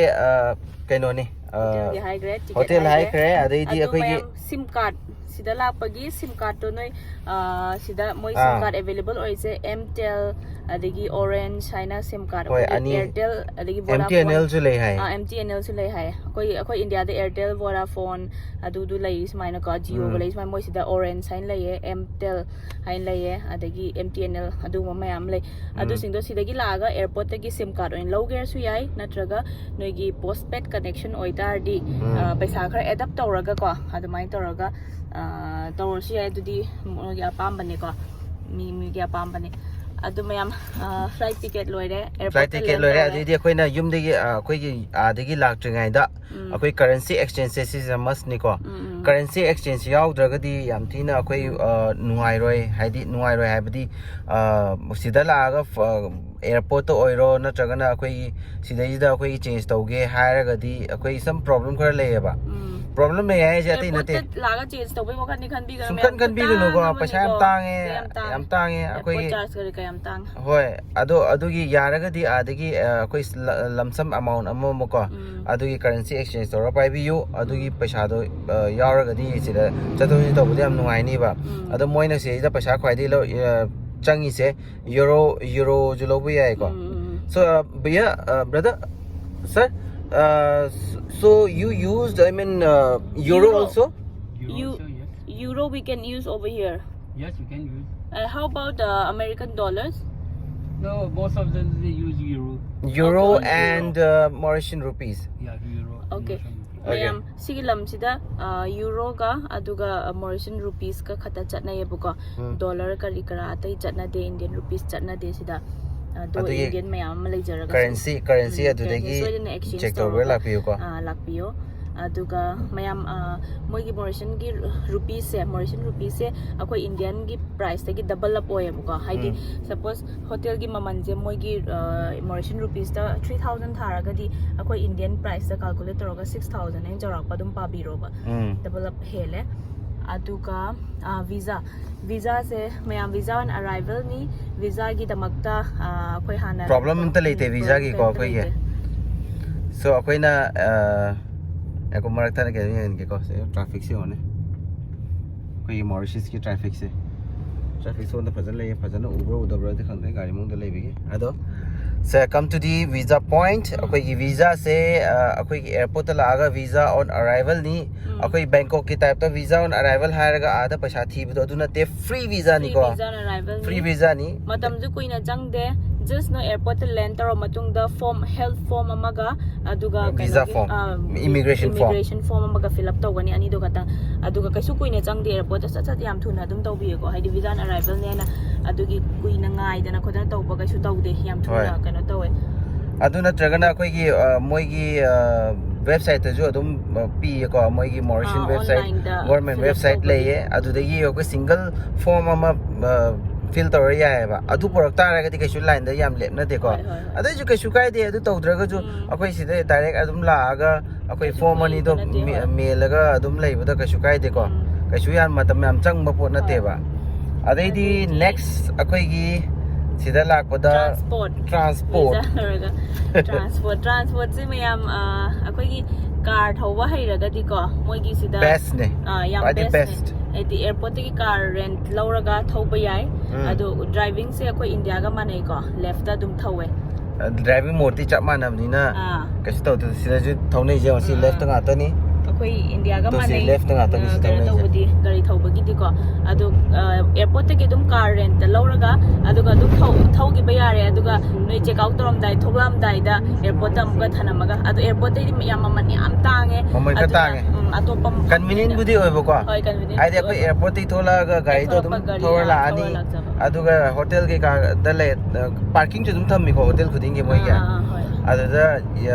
ꯀꯩꯅꯣꯅꯤ꯫ ꯍꯣꯇꯦꯜꯒꯤ ꯍꯥꯏꯈ꯭ꯔꯦ, ꯇꯤꯀꯦꯠ ꯍꯣꯇꯦꯜ ꯍꯥꯏꯈ꯭ꯔꯦ꯫ ꯍꯥꯏꯈ꯭ꯔꯦ, ꯑꯗꯩꯗꯤ ꯑꯗꯣ ꯑꯩꯈꯣꯏꯒꯤ ꯃꯌꯥꯝ ꯁꯤꯝ ꯀꯥꯔꯗ ꯁꯤꯗ ꯂꯥꯛꯄꯒꯤ ꯁꯤꯝ ꯀꯥꯔꯗꯇꯣ ꯅꯣꯏ ꯑ, ꯁꯤꯗ ꯃꯣꯏ ꯁꯤꯝ ꯑꯥ꯫ ꯀꯥꯔꯗ ꯑꯦꯕꯦꯂꯦꯕꯜ ꯑꯣꯏꯔꯤꯁꯦ ꯑꯦꯝ ꯇꯦꯜ, ꯑꯗꯒꯤ ꯑꯣꯔꯦꯟꯖ ꯍꯥꯏꯅ ꯁꯤꯝ ꯀꯥꯔꯗ ꯍꯣꯏ, ꯑꯩꯈꯣꯏꯒꯤ ꯑꯅꯤ꯫ ꯑꯦꯌꯥꯔꯇꯦꯜ ꯑꯗꯒꯤ ꯑꯦꯝ ꯇꯤ ꯑꯦꯟ ꯑꯦꯜꯁꯨ ꯂꯩ ꯍꯥꯏ꯫ ꯑꯦꯝ ꯇꯤ ꯑꯦꯟ ꯑꯦꯜꯁꯨ ꯂꯩ ꯍꯥꯏ꯫ ꯑꯩꯈꯣꯏ ꯑꯩꯈꯣꯏ ꯏꯟꯗꯤꯌꯥꯗ ꯑꯦꯌꯥꯔꯇꯦꯜ, ꯚꯣꯗꯥꯐꯣꯟ ꯑꯗꯨꯗꯨ ꯂꯩꯔꯤ ꯁꯨꯃꯥꯏꯅꯀꯣ, ꯖꯤꯑꯣꯒ ꯎꯝ꯫ ꯂꯩ ꯁꯨꯃꯥꯏꯅ, ꯃꯣꯏꯁꯤꯗ ꯑꯣꯔꯦꯟꯖ ꯍꯥꯏꯅ ꯂꯩꯌꯦ, ꯑꯦꯝ ꯇꯦꯜ ꯍꯥꯏꯅ ꯂꯩꯌꯦ, ꯑꯗꯒꯤ ꯑꯦꯝ ꯇꯤ ꯑꯦꯟ ꯑꯦꯜ, ꯑꯗꯨꯒꯨꯝꯕ ꯃꯌꯥꯝ ꯂꯩ꯫ ꯎꯝ꯫ ꯑꯗꯨꯁꯤꯡꯗꯣ ꯁꯤꯗꯒꯤ ꯂꯥꯛꯑꯒ ꯑꯦꯌꯥꯔꯄꯣꯔꯠꯇꯒꯤ ꯁꯤꯝ ꯀꯥꯔꯗ ꯑꯣꯏꯅ ꯂꯧꯒꯦꯔꯁꯨ ꯌꯥꯏ, ꯅꯠꯇ꯭ꯔꯒ ꯅꯣꯏꯒꯤ ꯄꯣꯁ ꯄꯦꯗ ꯀꯅꯦꯛꯁꯟ ꯑꯣꯏꯇꯥꯔꯗꯤ ꯎꯝ꯫ ꯑ, ꯄꯩꯁꯥ ꯈꯔ ꯑꯦꯗꯞ ꯇꯧꯔꯒꯀꯣ, ꯑꯗꯨꯃꯥꯏꯅ ꯇꯧꯔꯒ ꯑ, ꯇꯧꯔꯁꯨ ꯌꯥꯏ꯫ ꯑꯗꯨꯗꯤ ꯃꯣꯏꯒꯤ ꯑꯄꯥꯝꯕꯅꯦꯀꯣ, ꯃꯤ ꯃꯤꯒꯤ ꯑꯄꯥꯝꯕꯅꯦ꯫ ꯑꯗꯨ ꯃꯌꯥꯝ, ꯐ꯭ꯂꯥꯏꯠ ꯇꯤꯀꯦꯠ ꯂꯣꯏꯔꯦ, ꯐ꯭ꯂꯥꯏꯠ ꯑꯦꯌꯥꯔꯄꯣꯔꯠꯇ ꯇꯤꯀꯦꯠ ꯂꯦꯟ ꯂꯣꯏꯔꯦ꯫ ꯇꯧꯔꯦ꯫ ꯑꯗꯩꯗꯤ ꯑꯩꯈꯣꯏꯅ ꯌꯨꯝꯗꯒꯤ ꯑ, ꯑꯩꯈꯣꯏꯒꯤ ꯑꯥꯗꯒꯤ ꯂꯥꯛꯇ꯭ꯔꯤꯉꯩꯗ ꯎꯝ꯫ ꯑꯩꯈꯣꯏ ꯀꯔꯦꯟꯁꯤ ꯑꯦꯛꯁꯆꯦꯟꯖꯁꯦ ꯁꯤꯁꯦ ꯃꯁꯅꯤꯀꯣ꯫ ꯎꯝ, ꯎꯝ꯫ ꯀꯔꯦꯟꯁꯤ ꯑꯦꯛꯁꯆꯦꯟꯖ ꯌꯥꯎꯗ꯭ꯔꯒꯗꯤ ꯌꯥꯝ ꯊꯤꯅ ꯑꯩꯈꯣꯏ ꯎꯝ꯫ ꯑ, ꯅꯨꯡꯉꯥꯏꯔꯣꯏ꯫ ꯍꯥꯏꯗꯤ ꯅꯨꯡꯉꯥꯏꯔꯣꯏ ꯍꯥꯏꯕꯗꯤ ꯑ, ꯁꯤꯗ ꯂꯥꯛꯑꯒ ꯑꯦꯌꯥꯔꯄꯣꯔꯠꯇ ꯑꯣꯏꯔꯣ, ꯅꯠꯇ꯭ꯔꯒꯅ ꯑꯩꯈꯣꯏꯒꯤ ꯁꯤꯗꯩꯁꯤꯗ ꯑꯩꯈꯣꯏꯒꯤ ꯆꯦꯟꯖ ꯇꯧꯒꯦ ꯍꯥꯏꯔꯒꯗꯤ ꯑꯩꯈꯣꯏ ꯁꯝ ꯄ꯭ꯔꯣꯕ꯭ꯂꯦꯝ ꯈꯔ ꯂꯩꯌꯦꯕ꯫ ꯎꯝ꯫ ꯄ꯭ꯔꯣꯕ꯭ꯂꯦꯝ ꯂꯩ ꯍꯥꯏꯁꯦ ꯑꯇꯩ ꯅꯠꯇꯦ꯫ ꯑꯦꯌꯥꯔꯄꯣꯔꯠꯇ ꯂꯥꯛꯑꯒ ꯆꯦꯟꯖ ꯇꯧꯕꯩ ꯋꯥꯈꯜꯗꯤ ꯈꯟꯕꯤꯒꯅꯨ, ꯁꯨꯡꯈꯟ ꯃꯌꯥꯝ, ꯈꯟꯕꯤꯒꯅꯨꯀꯣ, ꯈꯨꯇꯥꯡ ꯑꯃꯅꯤꯀꯣ꯫ ꯄꯩꯁꯥ ꯌꯥꯝ ꯇꯥꯡꯉꯦ, ꯌꯥꯝ ꯇꯥꯡꯉꯦ꯫ ꯌꯥꯝ ꯇꯥꯡꯉꯦ꯫ ꯑꯦꯌꯥꯔꯄꯣꯔꯠ ꯑꯩꯈꯣꯏꯒꯤ ꯆꯥꯔꯖ ꯀꯔꯤ ꯀꯔꯥ ꯌꯥꯝ ꯇꯥꯡꯉꯦ꯫ ꯍꯣꯏ, ꯑꯗꯣ ꯑꯗꯨꯒꯤ ꯌꯥꯔꯒꯗꯤ ꯑꯥꯗꯒꯤ ꯑ, ꯑꯩꯈꯣꯏ ꯂꯝꯁꯝ ꯑꯃꯥꯎꯟ ꯑꯃ ꯑꯃꯀꯣ, ꯎꯝ꯫ ꯑꯗꯨꯒꯤ ꯀꯔꯦꯟꯁꯤ ꯑꯦꯛꯁꯆꯦꯟꯖ ꯇꯧꯔꯒ ꯄꯥꯏꯕꯤꯌꯨ꯫ ꯑꯗꯨꯒꯤ ꯎꯝ꯫ ꯄꯩꯁꯥꯗꯣ ꯑ, ꯌꯥꯎꯔꯒꯗꯤ ꯁꯤꯗ ꯆꯠꯊꯣꯛ ꯆꯠꯁꯤꯟ ꯇꯧꯕꯗ ꯌꯥꯝ ꯅꯨꯡꯉꯥꯏꯅꯤꯕ꯫ ꯎꯝ꯫ ꯑꯗꯣ ꯃꯣꯏꯅ ꯁꯤꯗꯩꯁꯤꯗ ꯄꯩꯁꯥ ꯈ꯭ꯋꯥꯏꯗꯒꯤ ꯂꯧ-, ꯑ, ꯆꯪꯉꯤꯁꯦ ꯌꯨꯔꯣ, ꯌꯨꯔꯣꯁꯨ ꯂꯧꯕ ꯌꯥꯏꯀꯣ꯫ ꯎꯝ, ꯎꯝ, ꯎꯝ꯫ So, uh, भैया, uh, brother, sir, uh, s-, so you used, I mean, uh, euro Euro. also? Euro You- also, yes. Euro we can use over here. Yes, you can use. Uh, how about the American dollars? No, most of them they use euro. Euro Okay. and uh, Mauritian rupees. Yeah, euro. Okay. Mauritian rupee. Okay. ꯃꯌꯥꯝ ꯁꯤꯒꯤ ꯂꯝꯁꯤꯗ ꯌꯨꯔꯣꯒ ꯑꯗꯨꯒ ꯃꯣꯔꯤꯁꯟ ꯔꯨꯄꯤꯁꯀ ꯈꯛꯇ ꯆꯠꯅꯩꯌꯦꯕꯀꯣ꯫ ꯎꯝ꯫ ꯗꯣꯂꯔ ꯀꯔꯤ ꯀꯔꯥ ꯑꯇꯩ ꯆꯠꯅꯗꯦ, ꯏꯟꯗꯤꯌꯟ ꯔꯨꯄꯤꯁ ꯆꯠꯅꯗꯦ ꯁꯤꯗ꯫ ꯑꯗꯣ ꯑꯗꯨꯒꯤ ꯏꯟꯗꯤꯌꯟ ꯃꯌꯥꯝ ꯑꯃ ꯂꯩꯖꯔꯒ ꯀꯔꯦꯟꯁꯤ, ꯀꯔꯦꯟꯁꯤ ꯎꯝ, ꯑꯗꯨꯗꯒꯤ currency ꯁꯣꯏꯗꯅ exchange ꯆꯦꯛ ꯇꯧꯕ ꯇꯧꯔꯒ, ꯂꯥꯛꯄꯤꯌꯨꯀꯣ꯫ ꯑꯥ, ꯂꯥꯛꯄꯤꯌꯣ꯫ ꯑꯗꯨꯒ ꯃꯌꯥꯝ, ꯑꯥ, ꯃꯣꯏꯒꯤ ꯃꯣꯔꯤꯁꯟꯒꯤ ꯔꯨꯄꯤꯁꯁꯦ, ꯃꯣꯔꯤꯁꯟ ꯔꯨꯄꯤꯁꯁꯦ ꯑꯩꯈꯣꯏ ꯏꯟꯗꯤꯌꯟꯒꯤ ꯄ꯭ꯔꯥꯏꯁꯇꯒꯤ ꯗꯕꯜ ꯑꯞ ꯑꯣꯏꯌꯦꯕꯀꯣ꯫ ꯍꯥꯏꯗꯤ ꯎꯝ꯫ ꯁꯄꯣꯁ ꯍꯣꯇꯦꯜꯒꯤ ꯃꯃꯜꯁꯦ ꯃꯣꯏꯒꯤ, ꯑꯥ, ꯃꯣꯔꯤꯁꯟ ꯔꯨꯄꯤꯁꯇ ꯊ꯭ꯔꯤ ꯊꯥꯎꯖꯟ ꯊꯥꯔꯒꯗꯤ ꯑꯩꯈꯣꯏ ꯏꯟꯗꯤꯌꯟ ꯄ꯭ꯔꯥꯏꯁꯇ ꯀꯥꯜꯀꯨꯂꯦꯠ ꯇꯧꯔꯒ ꯁꯤꯛꯁ ꯊꯥꯎꯖꯟ ꯍꯥꯏꯅ ꯆꯥꯎꯔꯥꯛꯄ ꯑꯗꯨꯝ ꯄꯥꯕꯤꯔꯣꯕ꯫ ꯎꯝ꯫ ꯗꯕꯜ ꯑꯞ ꯍꯦꯜꯂꯦ꯫ ꯑꯗꯨꯒ ꯚꯤꯖꯥ, ꯚꯤꯖꯥꯁꯦ ꯃꯌꯥꯝ visa on arrivalꯅꯤ꯫ ꯚꯤꯖꯥꯒꯤꯗꯃꯛꯇ ꯑꯩꯈꯣꯏ ꯍꯥꯟꯅ Problem ꯑꯝꯇ ꯂꯩꯇꯦ ꯚꯤꯖꯥꯒꯤꯀꯣ ꯑꯩꯈꯣꯏꯒꯤ꯫ So ꯑꯩꯈꯣꯏꯅ ꯑ, ꯉꯥꯏꯈꯣ, ꯃꯔꯛ ꯊꯠꯅ ꯀꯩꯅꯣ ꯌꯦꯡꯍꯟꯒꯦꯀꯣ꯫ ꯁꯦ trafficꯁꯦ ꯌꯦꯡꯉꯣꯅꯦ, ꯑꯩꯈꯣꯏꯒꯤ ꯃꯣꯔꯤꯁꯤꯌꯁꯀꯤ trafficꯁꯦ꯫ Traffic ꯁꯣꯝꯗ ꯐꯖꯅ ꯂꯩꯌꯦ, ꯐꯖꯅ ꯎꯕ꯭ꯔꯥ ꯎꯗꯕ꯭ꯔꯥꯗꯤ ꯈꯪꯗꯦ, ꯒꯥꯔꯤ ꯃꯅꯨꯡꯗ ꯂꯩꯕꯒꯤ꯫ ꯑꯗꯣ ꯁꯦ, come to the visa point꯫ ꯑꯩꯈꯣꯏꯒꯤ ꯚꯤꯖꯥꯁꯦ ꯑꯩꯈꯣꯏꯒꯤ airportꯇ ꯂꯥꯛꯑꯒ visa on arrivalꯅꯤ꯫ ꯑꯩꯈꯣꯏ ꯕꯦꯡꯀꯣꯛꯀꯤ typeꯇ visa on arrival ꯍꯥꯏꯔꯒ ꯑꯥꯗ ꯄꯩꯁꯥ ꯊꯤꯕꯗꯣ ꯑꯗꯨ ꯅꯠꯇꯦ, free visaꯅꯤꯀꯣ꯫ Free visaꯅꯤ꯫ ꯃꯇꯝꯁꯨ ꯀꯨꯏꯅ ꯆꯪꯗꯦ꯫ Just ꯅꯣꯏ airportꯇ land ꯇꯧꯔ ꯃꯇꯨꯡꯗ form, health form ꯑꯃꯒ, ꯑꯗꯨꯒ Visa form, immigration form꯫ Immigration form ꯑꯃꯒ fill up ꯇꯧꯒꯅꯤ, ꯑꯅꯤꯗꯣ ꯈꯛꯇꯪ꯫ ꯑꯗꯨꯒ ꯀꯩꯁꯨ ꯀꯨꯏꯅ ꯆꯪꯗꯦ, airportꯇ ꯁꯠ ꯁꯠ ꯌꯥꯝ ꯊꯨꯅ ꯑꯗꯨꯝ ꯇꯧꯕꯤꯌꯦꯀꯣ, ꯍꯥꯏꯗꯤ visa on arrivalꯅꯦꯅ ꯑꯗꯨꯒꯤ ꯀꯨꯏꯅ ꯉꯥꯏꯗꯅ ꯈꯣꯠꯇꯅ ꯇꯧꯕ ꯀꯩꯁꯨ ꯇꯧꯗꯦ, ꯌꯥꯝ ꯊꯨꯅ ꯀꯩꯅꯣ ꯇꯧꯋꯦ꯫ ꯑꯗꯨ ꯅꯠꯇ꯭ꯔꯒꯅ ꯑꯩꯈꯣꯏꯒꯤ ꯃꯣꯏꯒꯤ websiteꯇꯁꯨ ꯑꯗꯨꯝ ꯄꯤꯌꯦꯀꯣ, ꯃꯣꯏꯒꯤ ꯃꯣꯔꯤꯁꯤꯌꯟ website, government website ꯂꯩꯌꯦ꯫ ꯑꯗꯨꯗꯒꯤ ꯑꯩꯈꯣꯏ single form ꯑꯃ fill ꯇꯧꯔ ꯌꯥꯏꯑꯕ꯫ ꯑꯗꯨ ꯄꯨꯔꯛ ꯇꯥꯔꯒꯗꯤ ꯀꯩꯁꯨ lineꯗ ꯌꯥꯝ ꯂꯦꯞꯅꯗꯦꯀꯣ꯫ ꯑꯗꯨꯏꯁꯨ ꯀꯩꯁꯨ ꯀꯥꯏꯗꯦ, ꯑꯗꯨ ꯇꯧꯗ꯭ꯔꯒꯁꯨ ꯑꯩꯈꯣꯏ ꯁꯤꯗ direct ꯑꯗꯨꯝ ꯂꯥꯛꯑꯒ ꯑꯩꯈꯣꯏ form ꯑꯅꯤꯗꯣ ꯃꯦꯜꯂꯒ ꯑꯗꯨꯝ ꯂꯩꯕꯗ ꯀꯩꯁꯨ ꯀꯥꯏꯗꯦꯀꯣ꯫ ꯀꯩꯁꯨ ꯌꯥꯝ ꯃꯇꯝ ꯌꯥꯝ ꯆꯪꯕ ꯄꯣꯠ ꯅꯠꯇꯦꯕ꯫ ꯑꯗꯩꯗꯤ next ꯑꯩꯈꯣꯏꯒꯤ ꯁꯤꯗ ꯂꯥꯛꯄꯗ transport꯫ Transport, transportꯁꯦ ꯃꯌꯥꯝ ꯑꯩꯈꯣꯏꯒꯤ car ꯊꯧꯕ ꯍꯩꯔꯒꯗꯤꯀꯣ, ꯃꯣꯏꯒꯤꯁꯤꯗ bestꯅꯦ꯫ ꯌꯥꯝ ꯈ꯭ꯋꯥꯏꯗꯩ bestꯅꯦ꯫ ꯍꯥꯏꯗꯤ airportꯇꯒꯤ car rent ꯂꯧꯔꯒ ꯊꯧꯕ ꯌꯥꯏ꯫ ꯑꯗꯣ drivingꯁꯦ ꯑꯩꯈꯣꯏ Indiaꯒ ꯃꯥꯟꯅꯩꯀꯣ, leftꯇ ꯑꯗꯨꯝ ꯊꯧꯋꯦ꯫ Driving modeꯇꯤ ꯆꯞ ꯃꯥꯟꯅꯕꯅꯤꯅ ꯀꯩꯁꯨ ꯇꯧꯗꯦ꯫ ꯁꯤꯗꯁꯨ ꯊꯧꯅꯩꯁꯦ ꯌꯦꯡꯉꯣ, ꯁꯤ leftꯇ ꯉꯥꯛꯇꯅꯤ꯫ ꯑꯩꯈꯣꯏ Indiaꯒ ꯇꯣ ꯁꯤ ꯃꯥꯟꯅꯩ꯫ leftꯇ ꯉꯥꯛꯇꯅꯤ ꯁꯤ ꯀꯩꯅꯣ ꯊꯧꯅꯩꯁꯦ꯫ ꯇꯧꯕꯗꯤ, ꯒꯥꯔꯤ ꯊꯧꯕꯒꯤꯗꯤꯀꯣ꯫ ꯑꯗꯣ airportꯇꯒꯤ ꯑꯗꯨꯝ car rentꯇ ꯂꯧꯔꯒ, ꯑꯗꯨꯒ ꯑꯗꯨꯝ ꯊꯧ- ꯊꯧꯈꯤꯕ ꯌꯥꯔꯦ꯫ ꯑꯗꯨꯒ ꯅꯣꯏ check out ꯇꯧꯔꯝꯗꯥꯏ, ꯊꯣꯛꯂꯛꯑꯝꯗꯥꯏꯗ airportꯇ ꯑꯃꯨꯛꯀ ꯊꯅꯝꯃꯒ, ꯑꯗꯣ airportꯇꯩꯗꯤ ꯌꯥꯝ ꯃꯃꯜ ꯌꯥꯝ ꯇꯥꯡꯉꯦ꯫ ꯃꯃꯜ ꯈꯔ ꯑꯗꯨꯅ, ꯇꯥꯡꯉꯦ꯫ ꯎꯝ, ꯑꯇꯣꯞꯄ ꯃꯐꯝ Convenientꯕꯨꯗꯤ ꯑꯣꯏꯕꯀꯣ꯫ ꯍꯣꯏ, convenient ꯍꯥꯏꯗꯤ ꯑꯩꯈꯣꯏ ꯑꯣꯏꯕ꯫ airportꯇꯒꯤ ꯊꯣꯛꯂꯛꯑꯒ ꯒꯥꯔꯤꯗꯣ ꯑꯗꯨꯝ ꯊꯣꯛꯂꯛꯄ ꯒꯥꯔꯤ, ꯊꯧꯔ ꯑꯥ, ꯂꯥꯛꯑꯅꯤ꯫ ꯊꯧꯔ ꯂꯥꯛꯆꯕ꯫ ꯑꯗꯨꯒ hotel ꯀꯩꯀꯥꯗ ꯂꯩ, parkingꯁꯨ ꯑꯗꯨꯝ ꯊꯝꯃꯤꯀꯣ hotel ꯈꯨꯗꯤꯡꯒꯤ ꯃꯣꯏꯒꯤ꯫ ꯑꯥ, ꯑꯥ, ꯍꯣꯏ꯫ ꯑꯗꯨꯗ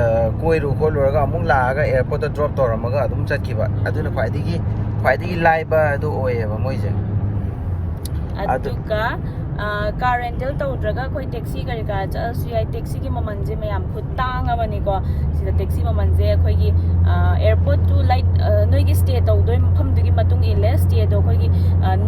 ꯑ, ꯀꯣꯏꯔꯨ ꯈꯣꯠꯂꯨꯔꯒ ꯑꯃꯨꯛ ꯂꯥꯛꯑꯒ airportꯇ drop ꯇꯧꯔꯝꯃꯒ ꯑꯗꯨꯝ ꯆꯠꯈꯤꯕ꯫ ꯑꯗꯨꯅ ꯈ꯭ꯋꯥꯏꯗꯒꯤ, ꯈ꯭ꯋꯥꯏꯗꯒꯤ ꯂꯥꯏꯕ ꯑꯗꯨ ꯑꯣꯏꯌꯦꯕ ꯃꯣꯏꯁꯦ꯫ ꯑꯗꯨ- ꯑꯗꯨꯒ ꯀꯥꯔ ꯔꯦꯟꯇꯦꯜ ꯇꯧꯗ꯭ꯔꯒ ꯑꯩꯈꯣꯏ ꯇꯦꯛꯁꯤ ꯀꯔꯤ ꯀꯔꯥ ꯆꯠꯂꯁꯨ ꯌꯥꯏ꯫ ꯇꯦꯛꯁꯤꯒꯤ ꯃꯃꯜꯁꯦ ꯃꯌꯥꯝ ꯈꯨꯇꯥꯡ ꯑꯃꯅꯤꯀꯣ꯫ ꯁꯤꯗ ꯇꯦꯛꯁꯤ ꯃꯃꯜꯁꯦ ꯑꯩꯈꯣꯏꯒꯤ ꯑꯦꯌꯥꯔꯄꯣꯔꯠ ꯇꯨ, ꯂꯥꯏꯛ, ꯅꯣꯏꯒꯤ ꯁ꯭ꯇꯦ ꯇꯧꯗꯣꯏ ꯃꯐꯝꯗꯨꯒꯤ ꯃꯇꯨꯡ ꯏꯜꯂꯦ꯫ ꯁ꯭ꯇꯦꯗꯣ ꯑꯩꯈꯣꯏꯒꯤ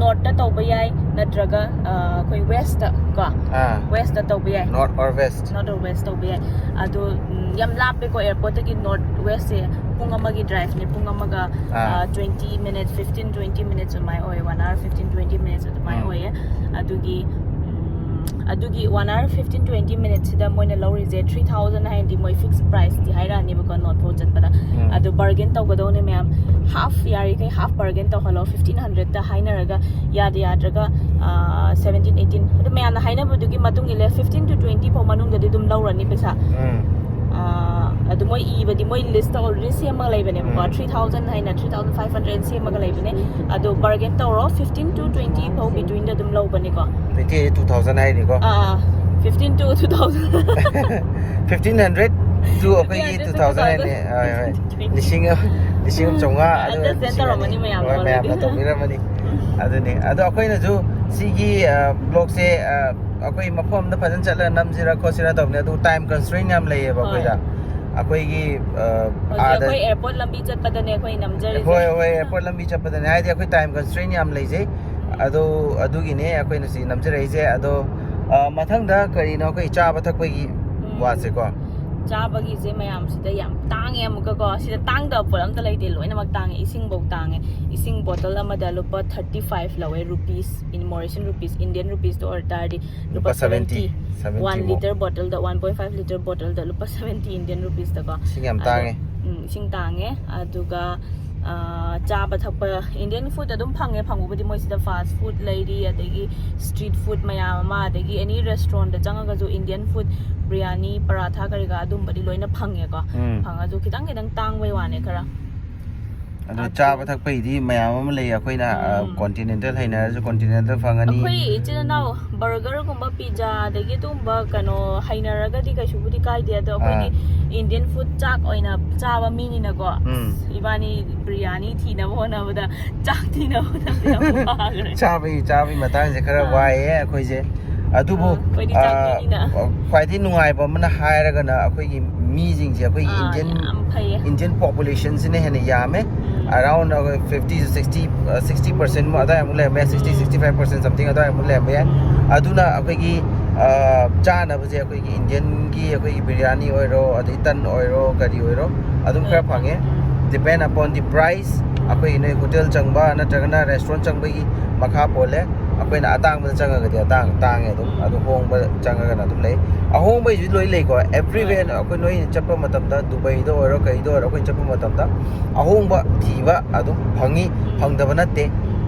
ꯅꯣꯔꯠꯇ ꯇꯧꯕ ꯌꯥꯏ, ꯅꯠꯇ꯭ꯔꯒ ꯑꯩꯈꯣꯏ ꯋꯦꯁꯇ ꯀꯣ, ꯑꯥ ꯋꯦꯁꯇ ꯇꯧꯕ ꯌꯥꯏ꯫ North or West? North or West ꯇꯧꯕ ꯌꯥꯏ꯫ ꯑꯗꯣ ꯎꯝ, ꯌꯥꯝ ꯂꯥꯞꯄꯦꯀꯣ ꯑꯦꯌꯥꯔꯄꯣꯔꯠꯇꯒꯤ ꯅꯣꯔꯠ ꯋꯦꯁꯁꯦ꯫ ꯄꯨꯡ ꯑꯃꯒꯤ ꯗ꯭ꯔꯥꯏꯚꯅꯦ꯫ ꯄꯨꯡ ꯑꯃꯒ ꯑꯥ twenty minutes, fifteen twenty minutes ꯑꯗꯨꯃꯥꯏꯅ ꯑꯣꯏꯌꯦ꯫ One hour fifteen twenty minutes ꯑꯗꯨꯃꯥꯏꯅ ꯎꯝ. ꯑꯣꯏꯌꯦ꯫ ꯑꯗꯨꯒꯤ ꯎꯝ, ꯑꯗꯨꯒꯤ one hour fifteen twenty minutesꯁꯤꯗ ꯃꯣꯏꯅ ꯂꯧꯔꯤꯁꯦ three thousand ꯍꯥꯏꯅꯗꯤ ꯃꯣꯏ ꯐꯤꯛꯁ ꯄ꯭ꯔꯥꯏꯁꯇꯤ ꯍꯥꯏꯔꯛꯑꯅꯤꯕꯀꯣ ꯅꯣꯔꯠ ꯐꯥꯎ ꯆꯠꯄꯗ꯫ ꯎꯝ. ꯑꯗꯣ ꯕꯥꯔꯒꯦꯟ ꯇꯧꯒꯗꯧꯅꯦ ꯃꯌꯥꯝ꯫ ꯍꯥꯐ, ꯌꯥꯔꯤꯈꯩ ꯍꯥꯐ ꯕꯥꯔꯒꯦꯟ ꯇꯧꯍꯜꯂꯣ꯫ Fifteen hundredꯇ ꯍꯥꯏꯅꯔꯒ ꯌꯥꯗ ꯌꯥꯗ꯭ꯔꯒ seventeen eighteen, ꯑꯗꯨ ꯃꯌꯥꯝꯅ ꯍꯥꯏꯅꯕꯗꯨꯒꯤ ꯃꯇꯨꯡ ꯏꯜꯂꯦ꯫ Fifteen to twenty ꯐꯥꯎ ꯃꯅꯨꯡꯗꯗꯤ ꯑꯗꯨꯝ ꯂꯧꯔꯅꯤ ꯄꯩꯁꯥ꯫ ꯎꯝ. ꯑꯗꯨ ꯃꯣꯏ ꯏꯕꯗꯤ ꯃꯣꯏ ꯂꯤꯁꯇ ꯑꯣꯜꯔꯦꯗꯤ ꯁꯦꯝꯃꯒ ꯂꯩꯕꯅꯦꯕꯀꯣ꯫ ꯎꯝ. Three thousand ꯍꯥꯏꯅ three thousand five hundred ꯁꯦꯝꯃꯒ ꯂꯩꯕꯅꯦ꯫ ꯑꯗꯣ ꯕꯥꯔꯒꯦꯟ ꯇꯧꯔꯣ꯫ Fifteen to twenty ꯐꯥꯎ betweenꯗ ꯑꯗꯨꯝ ꯂꯧꯕꯅꯤꯀꯣ꯫ Twenty two thousand ꯍꯥꯏꯅꯤꯀꯣ? Fifteen to two thousand. Fifteen hundred to ꯑꯩꯈꯣꯏꯒꯤ two thousand ꯍꯥꯏꯅꯤ꯫ ꯍꯣꯏ, ꯍꯣꯏ. ꯂꯤꯁꯤꯡ ꯑꯃ, ꯂꯤꯁꯤꯡ ꯑꯃ ꯆꯥꯝꯃꯉꯥ, ꯑꯗꯨꯒ Understand ꯇꯧꯔꯝꯃꯅꯤ ꯃꯌꯥꯝꯅ ꯍꯣꯏ, ꯃꯌꯥꯝꯅ already. ꯇꯧꯕꯤꯔꯝꯃꯅꯤ꯫ ꯑꯗꯨꯅꯤ꯫ ꯑꯗꯣ ꯑꯩꯈꯣꯏꯅꯁꯨ ꯁꯤꯒꯤ ꯕ꯭ꯂꯣꯒꯁꯦ ꯑꯩꯈꯣꯏ ꯃꯐꯝ ꯑꯃꯗ ꯐꯖꯅ ꯆꯠꯂꯒ ꯅꯝꯁꯤꯔ ꯈꯣꯠꯁꯤꯔ ꯇꯧꯕꯅꯦ꯫ ꯑꯗꯨ ꯇꯥꯏꯝ ꯀꯟꯁꯇ꯭ꯔꯦꯟ ꯌꯥꯝ ꯂꯩꯌꯦꯕ ꯍꯣꯏ. ꯑꯩꯈꯣꯏꯗ꯫ ꯑꯩꯈꯣꯏꯒꯤ ꯍꯧꯖꯤꯛ ꯑꯥꯗ ꯑꯩꯈꯣꯏ ꯑꯦꯌꯥꯔꯄꯣꯔꯠ ꯂꯝꯕꯤ ꯆꯠꯄꯗꯅꯦ ꯑꯩꯈꯣꯏ ꯅꯝꯖꯔꯤꯁꯦ꯫ ꯍꯣꯏ, ꯍꯣꯏ, ꯑꯦꯌꯥꯔꯄꯣꯔꯠ ꯂꯝꯕꯤ ꯆꯠꯄꯗꯅꯦ꯫ ꯍꯥꯏꯗꯤ ꯑꯩꯈꯣꯏ ꯇꯥꯏꯝ ꯀꯟꯁꯇ꯭ꯔꯦꯟ ꯌꯥꯝ ꯂꯩꯖꯩ꯫ ꯑꯗꯣ ꯑꯗꯨꯒꯤꯅꯦ ꯑꯩꯈꯣꯏꯅ ꯁꯤ ꯅꯝꯖꯔꯛꯏꯁꯦ꯫ ꯑꯗꯣ ꯃꯊꯪꯗ ꯀꯔꯤꯅꯣ, ꯑꯩꯈꯣꯏ ꯆꯥꯕ ꯊꯛꯄꯒꯤ ꯋꯥꯁꯦꯀꯣ꯫ ꯆꯥꯕꯒꯤꯁꯦ ꯃꯌꯥꯝꯁꯤꯗ ꯌꯥꯝ ꯇꯥꯡꯉꯦ ꯑꯃꯨꯛꯀꯀꯣ꯫ ꯁꯤꯗ ꯇꯥꯡꯗꯕ ꯄꯣꯠ ꯑꯝꯇ ꯂꯩꯇꯦ, ꯂꯣꯏꯅꯃꯛ ꯇꯥꯡꯉꯦ꯫ ꯏꯁꯤꯡꯐꯧ ꯇꯥꯡꯉꯦ꯫ ꯏꯁꯤꯡ ꯕꯣꯇꯜ ꯑꯃꯗ ꯂꯨꯄꯥ thirty five ꯂꯧꯋꯦ, ꯔꯨꯄꯤꯁ, ꯏꯟ ꯃꯣꯔꯦꯁꯤꯌꯟ ꯔꯨꯄꯤꯁꯁ꯫ ꯏꯟꯗꯤꯌꯟ ꯔꯨꯄꯤꯁꯇ ꯑꯣꯏꯇꯥꯔꯗꯤ ꯂꯨꯄꯥ seventy, seventy ꯋꯥꯟ ꯃꯨꯛ꯫ ꯂꯤꯇꯔ ꯕꯣꯇꯜꯗ, one point five ꯂꯤꯇꯔ ꯕꯣꯇꯜꯗ ꯂꯨꯄꯥ seventy ꯏꯟꯗꯤꯌꯟ ꯔꯨꯄꯤꯁꯇꯀꯣ꯫ ꯏꯁꯤꯡ ꯌꯥꯝ ꯑꯗꯣ, ꯇꯥꯡꯉꯦ꯫ ꯎꯝ, ꯏꯁꯤꯡ ꯇꯥꯡꯉꯦ꯫ ꯑꯗꯨꯒ ꯆꯥꯕ ꯊꯛꯄ ꯏꯟꯗꯤꯌꯟ ꯐꯨꯗ ꯑꯗꯨꯝ ꯐꯪꯉꯦ꯫ ꯐꯪꯕꯕꯨꯗꯤ ꯃꯣꯏꯁꯤꯗ ꯐꯥꯁ ꯐꯨꯗ ꯂꯩꯔꯤ, ꯑꯗꯒꯤ ꯁ꯭ꯇ꯭ꯔꯤꯠ ꯐꯨꯗ ꯃꯌꯥꯝ ꯑꯃ, ꯑꯗꯒꯤ ꯑꯦꯅꯤ ꯔꯦꯁꯇꯨꯔꯦꯟꯠꯇ ꯆꯪꯉꯒꯁꯨ ꯏꯟꯗꯤꯌꯟ ꯐꯨꯗ, ꯕ꯭ꯔꯤꯌꯥꯅꯤ, ꯄꯔꯥꯊꯥ ꯀꯔꯤ ꯀꯔꯥ ꯑꯗꯨꯝꯕꯗꯤ ꯂꯣꯏꯅ ꯐꯪꯉꯦꯀꯣ꯫ ꯎꯝ. ꯐꯪꯉꯁꯨ ꯈꯤꯇꯪ ꯈꯤꯇꯪ ꯇꯥꯡꯕꯩ ꯋꯥꯅꯦ ꯈꯔ꯫ ꯑꯗꯣ ꯑꯗꯨ ꯆꯥꯕ ꯊꯛꯄꯩꯗꯤ ꯃꯌꯥꯝ ꯑꯃ ꯂꯩ꯫ ꯑꯩꯈꯣꯏꯅ ꯎꯝ. ꯀꯣꯟꯇꯤꯅꯦꯟꯇꯦꯜ ꯍꯩꯅꯔꯁꯨ ꯀꯣꯟꯇꯤꯅꯦꯟꯇꯦꯜ ꯐꯪꯒꯅꯤ꯫ ꯑꯩꯈꯣꯏ ꯏꯆꯤꯟ ꯏꯅꯥꯎ ꯕꯔꯒꯔꯒꯨꯝꯕ, ꯄꯤꯖꯥ, ꯑꯗꯒꯤ ꯑꯗꯨꯒꯨꯝꯕ ꯀꯩꯅꯣ ꯍꯩꯅꯔꯒꯗꯤ ꯀꯩꯁꯨꯕꯨꯗꯤ ꯀꯥꯏꯗꯦ꯫ ꯑꯗꯣ ꯑꯩꯈꯣꯏꯗꯤ Indian food ꯆꯥꯛ ꯑꯣꯏꯅ ꯆꯥꯕ ꯃꯤꯅꯤꯅꯀꯣ, ꯎꯝ. ꯏꯕꯥꯅꯤ ꯕꯤꯔꯌꯥꯅꯤ ꯊꯤꯅꯕ ꯍꯣꯠꯅꯕꯗ, ꯆꯥꯛ ꯊꯤꯅꯕ ꯍꯣꯠꯅꯕꯗ ꯌꯥꯝ ꯋꯥꯈ꯭ꯔꯦ. ꯆꯥꯕꯒꯤ ꯆꯥꯕꯒꯤ ꯃꯇꯥꯡꯁꯦ ꯈꯔ ꯑꯥ. ꯋꯥꯏꯌꯦ ꯑꯩꯈꯣꯏꯁꯦ, ꯑꯗꯨꯕꯨ ꯑꯥ, ꯑꯩꯈꯣꯏꯗꯤ ꯆꯥꯛ ꯑꯥ, ꯃꯤꯅꯤꯅ. ꯈ꯭ꯋꯥꯏꯗꯒꯤ ꯅꯨꯡꯉꯥꯏꯕ ꯑꯃꯅ ꯍꯥꯏꯔꯒꯅ ꯑꯩꯈꯣꯏꯒꯤ ꯃꯤꯁꯤꯡꯁꯦ, ꯑꯩꯈꯣꯏꯒꯤ ꯑꯥ, Indian ꯌꯥꯝ ꯐꯩꯌꯦ. Indian populationꯁꯤꯅ ꯍꯦꯟꯅ ꯌꯥꯝꯃꯦ. ꯎꯝ. Around ꯑꯩꯈꯣꯏ fifty to sixty, sixty percent ꯑꯗꯨꯋꯥꯏꯃꯨꯛ ꯂꯩꯔꯝꯕ ꯌꯥꯏ, sixty, ꯎꯝ. sixty five percent something ꯑꯗꯨꯋꯥꯏꯃꯨꯛ ꯂꯩꯔꯝꯕ ꯌꯥꯏ. ꯑꯗꯨꯅ ꯑꯩꯈꯣꯏꯒꯤ ꯑꯥ, ꯆꯥꯅꯕꯁꯦ ꯑꯩꯈꯣꯏꯒꯤ Indianꯒꯤ ꯑꯩꯈꯣꯏꯒꯤ ꯕꯤꯔꯌꯥꯅꯤ ꯑꯣꯏꯔꯣ, ꯑꯗꯩ ꯇꯟ ꯑꯣꯏꯔꯣ, ꯀꯔꯤ ꯑꯣꯏꯔꯣ, ꯑꯗꯨꯝ ꯈꯔ ꯐꯪꯉꯦ. Depend upon the price. ꯑꯩꯈꯣꯏꯒꯤ ꯅꯣꯏ ꯍꯣꯇꯦꯜ ꯆꯪꯕ ꯅꯠꯇ꯭ꯔꯒꯅ ꯔꯦꯁꯇꯨꯔꯦꯟ ꯆꯪꯕꯒꯤ ꯃꯈꯥ ꯄꯣꯜꯂꯦ. ꯑꯩꯈꯣꯏꯅ ꯑꯇꯥꯡꯕꯗ ꯆꯪꯉꯒꯗꯤ ꯑꯇꯥꯡ ꯇꯥꯡꯉꯦ ꯑꯗꯨꯝ, ꯑꯗꯨ ꯍꯣꯡꯕ ꯆꯪꯉꯒꯅ ꯑꯗꯨꯝ ꯂꯩ. ꯑꯍꯣꯡꯕꯩꯁꯨ ꯂꯣꯏ ꯂꯩꯀꯣ, everywhere. ꯑꯩꯈꯣꯏ ꯅꯣꯏ ꯆꯠꯄ ꯃꯇꯝꯗ, ꯗꯨꯕꯩꯗ ꯑꯣꯏꯔꯣ, ꯀꯩꯗ ꯑꯣꯏꯔꯣ, ꯑꯩꯈꯣꯏ ꯆꯠꯄ ꯃꯇꯝꯗ ꯑꯍꯣꯡꯕ ꯊꯤꯕ ꯑꯗꯨꯝ ꯐꯪꯉꯤ, ꯐꯪꯗꯕ ꯅꯠꯇꯦ.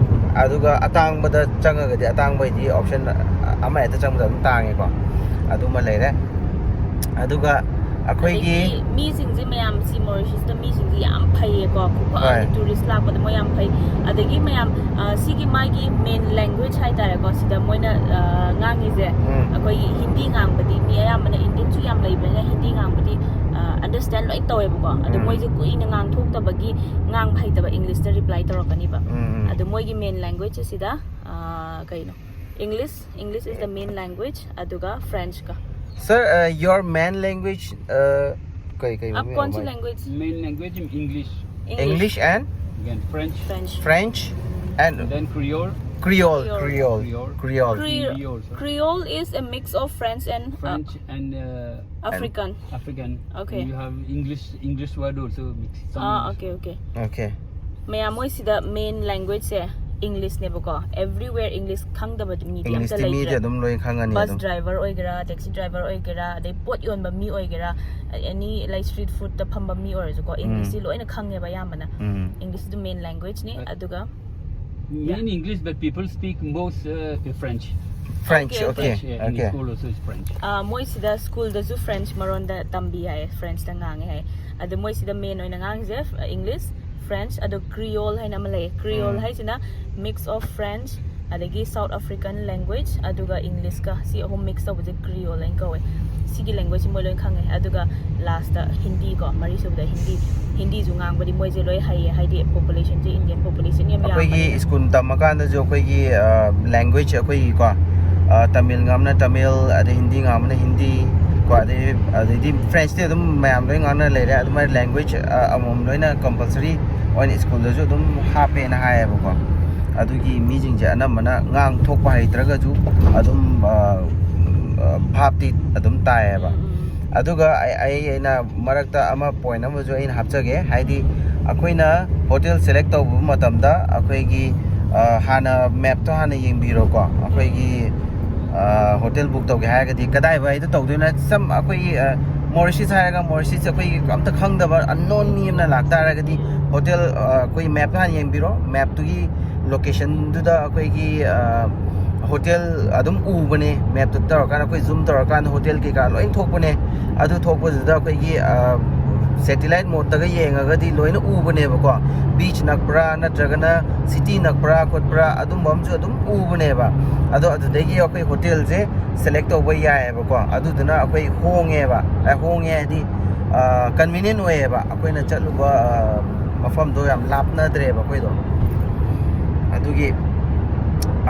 ꯑꯗꯨꯒ ꯑꯇꯥꯡꯕꯗ ꯆꯪꯉꯒꯗꯤ, ꯑꯇꯥꯡꯕꯩꯗꯤ option ꯑꯃ ꯍꯦꯛꯇ ꯆꯪꯕꯗ ꯑꯗꯨꯝ ꯇꯥꯡꯉꯦꯀꯣ, ꯑꯗꯨꯃ ꯂꯩꯔꯦ. ꯑꯗꯨꯒ ꯑꯩꯈꯣꯏꯒꯤ ꯑꯗꯒꯤ ꯃꯤꯁꯤꯡꯁꯦ, ꯃꯌꯥꯝꯁꯤ ꯃꯣꯔꯤꯁꯤꯌꯁꯇ ꯃꯤꯁꯤꯡꯁꯦ ꯌꯥꯝ ꯐꯩꯌꯦꯀꯣ, ꯈꯨꯐ ꯍꯣꯏ. Tourist ꯂꯥꯛꯄꯗ ꯃꯣꯏ ꯌꯥꯝ ꯐꯩ. ꯑꯗꯒꯤ ꯃꯌꯥꯝ, ꯑ, ꯁꯤꯒꯤ ꯃꯥꯒꯤ main language ꯍꯥꯏꯇꯥꯔꯦꯀꯣ, ꯁꯤꯗ ꯃꯣꯏꯅ, ꯑ, ꯉꯥꯡꯉꯤꯁꯦ, ꯎꯝ. ꯑꯩꯈꯣꯏꯒꯤ ꯍꯤꯟꯗꯤ ꯉꯥꯡꯕꯗꯤ, ꯃꯤ ꯑꯌꯥꯝꯕꯅ Indianꯁꯨ ꯌꯥꯝ ꯂꯩꯕꯅꯤꯅ ꯍꯤꯟꯗꯤ ꯉꯥꯡꯕꯗꯤ, ꯑ, understand ꯂꯣꯏ ꯇꯧꯋꯦꯕꯀꯣ. ꯑꯗꯣ ꯎꯝ. ꯃꯣꯏꯁꯦ ꯀꯨꯏꯅ ꯉꯥꯡꯊꯣꯛꯇꯕꯒꯤ, ꯉꯥꯡꯕ ꯍꯩꯇꯕ, Englishꯇ reply ꯇꯧꯔꯛꯀꯅꯤꯕ. ꯎꯝ, ꯎꯝ. ꯑꯗꯣ ꯃꯣꯏꯒꯤ main language ꯑꯁꯤꯗ, ꯑ, ꯀꯩꯅꯣ, English, English is the main language, ꯑꯗꯨꯒ Frenchꯀ. Sir, uh, your main language, uh, ꯀꯩ ꯀꯩ आप ꯃꯃꯤꯡ कौन सी ꯑꯃ? Language? Main language is English, English and then French, French. French and then Creole, Creole, Creole. Creole, Creole. Creole. Cre- Hindi also. Creole is a mix of French and, uh, French and uh, African. African. Okay. And you have English, English word also mix. Some Ah, English. Okay, okay. Okay. ꯃꯌꯥꯝ, ꯃꯣꯏꯁꯤꯗ main languageꯁꯦ Englishꯅꯦꯕꯀꯣ. Everywhere English ꯈꯪꯗꯕ ꯃꯤꯗꯤ ꯑꯝꯇ Englishꯇꯤ ꯃꯤꯗꯤ ꯂꯩꯇ꯭ꯔꯦ. ꯑꯗꯨꯝ ꯂꯣꯏ ꯈꯪꯉꯅꯤ Bus ꯑꯗꯨꯝ. Driver ꯑꯣꯏꯒꯦꯔꯥ, taxi driver ꯑꯣꯏꯒꯦꯔꯥ, ꯑꯗꯩ ꯄꯣꯠ ꯌꯣꯟꯕ ꯃꯤ ꯑꯣꯏꯒꯦꯔꯥ, any, like, street foodꯇ ꯐꯝꯕ ꯃꯤ ꯑꯣꯏꯔꯁꯨꯀꯣ, Englishꯁꯤ ꯂꯣꯏꯅ ꯈꯪꯉꯦꯕ ꯑꯌꯥꯝꯕꯅ. ꯎꯝ. Englishꯁꯤ main languageꯅꯤ. But- ꯑꯗꯨꯒ Main English, but people speak most uh, French. French, Okay, okay, French, yeah, in okay. School also is French. Ah, ꯃꯣꯏꯁꯤꯗ schoolꯗꯁꯨ French ꯃꯔꯣꯟꯗ ꯇꯝꯕꯤ ꯍꯥꯏ, Frenchꯇ ꯉꯥꯡꯉꯦ ꯍꯥꯏ. ꯑꯗꯣ ꯃꯣꯏꯁꯤꯗ main ꯑꯣꯏꯅ ꯉꯥꯡꯉꯤꯁꯦ English, French, ꯑꯗꯣ Creole ꯍꯥꯏꯅ ꯑꯃ ꯂꯩ. Creole ꯎꯝ. ꯍꯥꯏꯁꯤꯅ mix of French, ꯑꯗꯒꯤ South African language, ꯑꯗꯨꯒ English ꯀ, ꯁꯤ ꯑꯍꯨꯝ mix ꯇꯧꯕꯁꯦ Creole ꯍꯥꯏꯅ ꯀꯧꯋꯦ꯫ ꯁꯤꯒꯤ language ꯁꯤ ꯃꯣꯏ ꯂꯣꯏ ꯈꯪꯉꯦ꯫ ꯑꯗꯨꯒ last ꯇ Hindi ꯀꯣ, ꯃꯔꯤꯁꯨꯕꯗ Hindi, Hindi ꯁꯨ ꯉꯥꯡꯕꯗꯤ ꯃꯣꯏꯁꯦ ꯂꯣꯏ ꯍꯩꯌꯦ, ꯍꯥꯏꯗꯤ population ꯁꯦ Indian population ꯌꯥꯝ ꯑꯩꯈꯣꯏꯒꯤ ꯌꯥꯝꯕꯅꯤꯅ꯫ ꯁ꯭ꯀꯨꯜ ꯇꯝꯃꯀꯥꯟꯗꯁꯨ ꯑꯩꯈꯣꯏꯒꯤ ꯂꯦꯡꯒ꯭ꯋꯦꯖ ꯑꯩꯈꯣꯏꯒꯤꯀꯣ, ꯇꯥꯃꯤꯜ ꯉꯥꯡꯕꯅ ꯇꯥꯃꯤꯜ, ꯑꯗꯩ ꯍꯤꯟꯗꯤ ꯉꯥꯡꯕꯅ ꯍꯤꯟꯗꯤ ꯀꯣ, ꯑꯗꯩ ꯑꯗꯩꯗꯤ French ꯇꯤ ꯑꯗꯨꯝ ꯃꯌꯥꯝ ꯂꯣꯏ ꯉꯥꯡꯅ ꯂꯩꯔꯦ꯫ ꯑꯗꯨꯃꯥꯏꯅ ꯂꯦꯡꯒ꯭ꯋꯦꯖ ꯑꯃꯃꯝ ꯂꯣꯏꯅ compulsory ꯑꯣꯏꯅ ꯁ꯭ꯀꯨꯜꯗꯁꯨ ꯑꯗꯨꯝ ꯍꯥꯞꯄꯦꯅ ꯍꯥꯏꯌꯦꯕꯀꯣ꯫ ꯑꯗꯨꯒꯤ ꯃꯤꯁꯤꯡꯁꯦ ꯑꯅꯝꯕꯅ ꯉꯥꯡ ꯊꯣꯛꯄ ꯍꯩꯇ꯭ꯔꯒꯁꯨ ꯑꯗꯨꯝ, ꯑ, ꯑ, ꯚꯥꯞꯇꯤ ꯑꯗꯨꯝ ꯇꯥꯏꯌꯦꯕ꯫ ꯎꯝ, ꯎꯝ꯫ ꯑꯗꯨꯒ ꯑꯩ, ꯑꯩ, ꯑꯩꯅ ꯃꯔꯛꯇ ꯑꯃ point ꯑꯃꯁꯨ ꯑꯩꯅ ꯍꯥꯞꯆꯒꯦ, ꯍꯥꯏꯗꯤ ꯑꯩꯈꯣꯏꯅ ꯍꯣꯇꯦꯜ select ꯇꯧꯕ ꯃꯇꯝꯗ ꯑꯩꯈꯣꯏꯒꯤ, ꯑ, ꯍꯥꯟꯅ map ꯇꯣ ꯍꯥꯟꯅ ꯌꯦꯡꯕꯤꯔꯣꯀꯣ꯫ ꯑꯩꯈꯣꯏꯒꯤ, ꯑ, ꯍꯣꯇꯦꯜ book ꯇꯧꯒꯦ ꯍꯥꯏꯔꯒꯗꯤ ꯀꯗꯥꯏꯋꯥꯏꯗ ꯇꯧꯗꯣꯏꯅꯣ? ꯁꯝ ꯑꯩꯈꯣꯏꯒꯤ, ꯑ, ꯃꯣꯔꯤꯁꯤꯁ ꯍꯥꯏꯔꯒ ꯃꯣꯔꯤꯁꯤꯁ ꯑꯩꯈꯣꯏꯒꯤ ꯑꯝꯇ ꯈꯪꯗꯕ unknown ꯃꯤ ꯑꯃꯅ ꯂꯥꯛꯇꯥꯔꯒꯗꯤ ꯍꯣꯇꯦꯜ, ꯑ, ꯑꯩꯈꯣꯏ map ꯇꯣ ꯍꯥꯟꯅ ꯌꯦꯡꯕꯤꯔꯣ꯫ Map ꯇꯨꯒꯤ location ꯗꯨꯗ ꯑꯩꯈꯣꯏꯒꯤ, ꯑ, ꯍꯣꯇꯦꯜ ꯑꯗꯨꯝ ꯎꯕꯅꯦ꯫ Map ꯇ ꯇꯧꯔꯀꯥꯟꯗ ꯑꯩꯈꯣꯏ zoom ꯇꯧꯔꯀꯥꯟꯗ ꯍꯣꯇꯦꯜ ꯀꯩꯀꯥ ꯂꯣꯏ ꯊꯣꯛꯄꯅꯦ꯫ ꯑꯗꯨ ꯊꯣꯛꯄꯗꯨꯗ ꯑꯩꯈꯣꯏꯒꯤ, ꯑ, satellite mode ꯇꯒ ꯌꯦꯡꯉꯒꯗꯤ ꯂꯣꯏꯅ ꯎꯕꯅꯦꯕꯀꯣ꯫ Beach ꯅꯛꯄ꯭ꯔꯥ ꯅꯠꯇ꯭ꯔꯒꯅ city ꯅꯛꯄ꯭ꯔꯥ ꯈꯣꯠꯄ꯭ꯔꯥ ꯑꯗꯨꯝꯕ ꯑꯃꯁꯨ ꯑꯗꯨꯝ ꯎꯕꯅꯦꯕ꯫ ꯑꯗꯣ ꯑꯗꯨꯗꯒꯤ ꯑꯩꯈꯣꯏ ꯍꯣꯇꯦꯜꯁꯦ select ꯇꯧꯕ ꯌꯥꯏꯌꯦꯕꯀꯣ꯫ ꯑꯗꯨꯗꯨꯅ ꯑꯩꯈꯣꯏ ꯍꯣꯡꯉꯦꯕ꯫ ꯑ, ꯍꯣꯡꯉꯦ ꯍꯥꯏꯗꯤ, ꯑ, convenient ꯑꯣꯏꯌꯦꯕ꯫ ꯑꯩꯈꯣꯏꯅ ꯆꯠꯂꯨꯕ, ꯑ, ꯃꯐꯝꯗꯣ ꯌꯥꯝ ꯂꯥꯞꯅꯗ꯭ꯔꯦꯕ ꯑꯩꯈꯣꯏꯗꯣ꯫ ꯑꯗꯨꯒꯤ,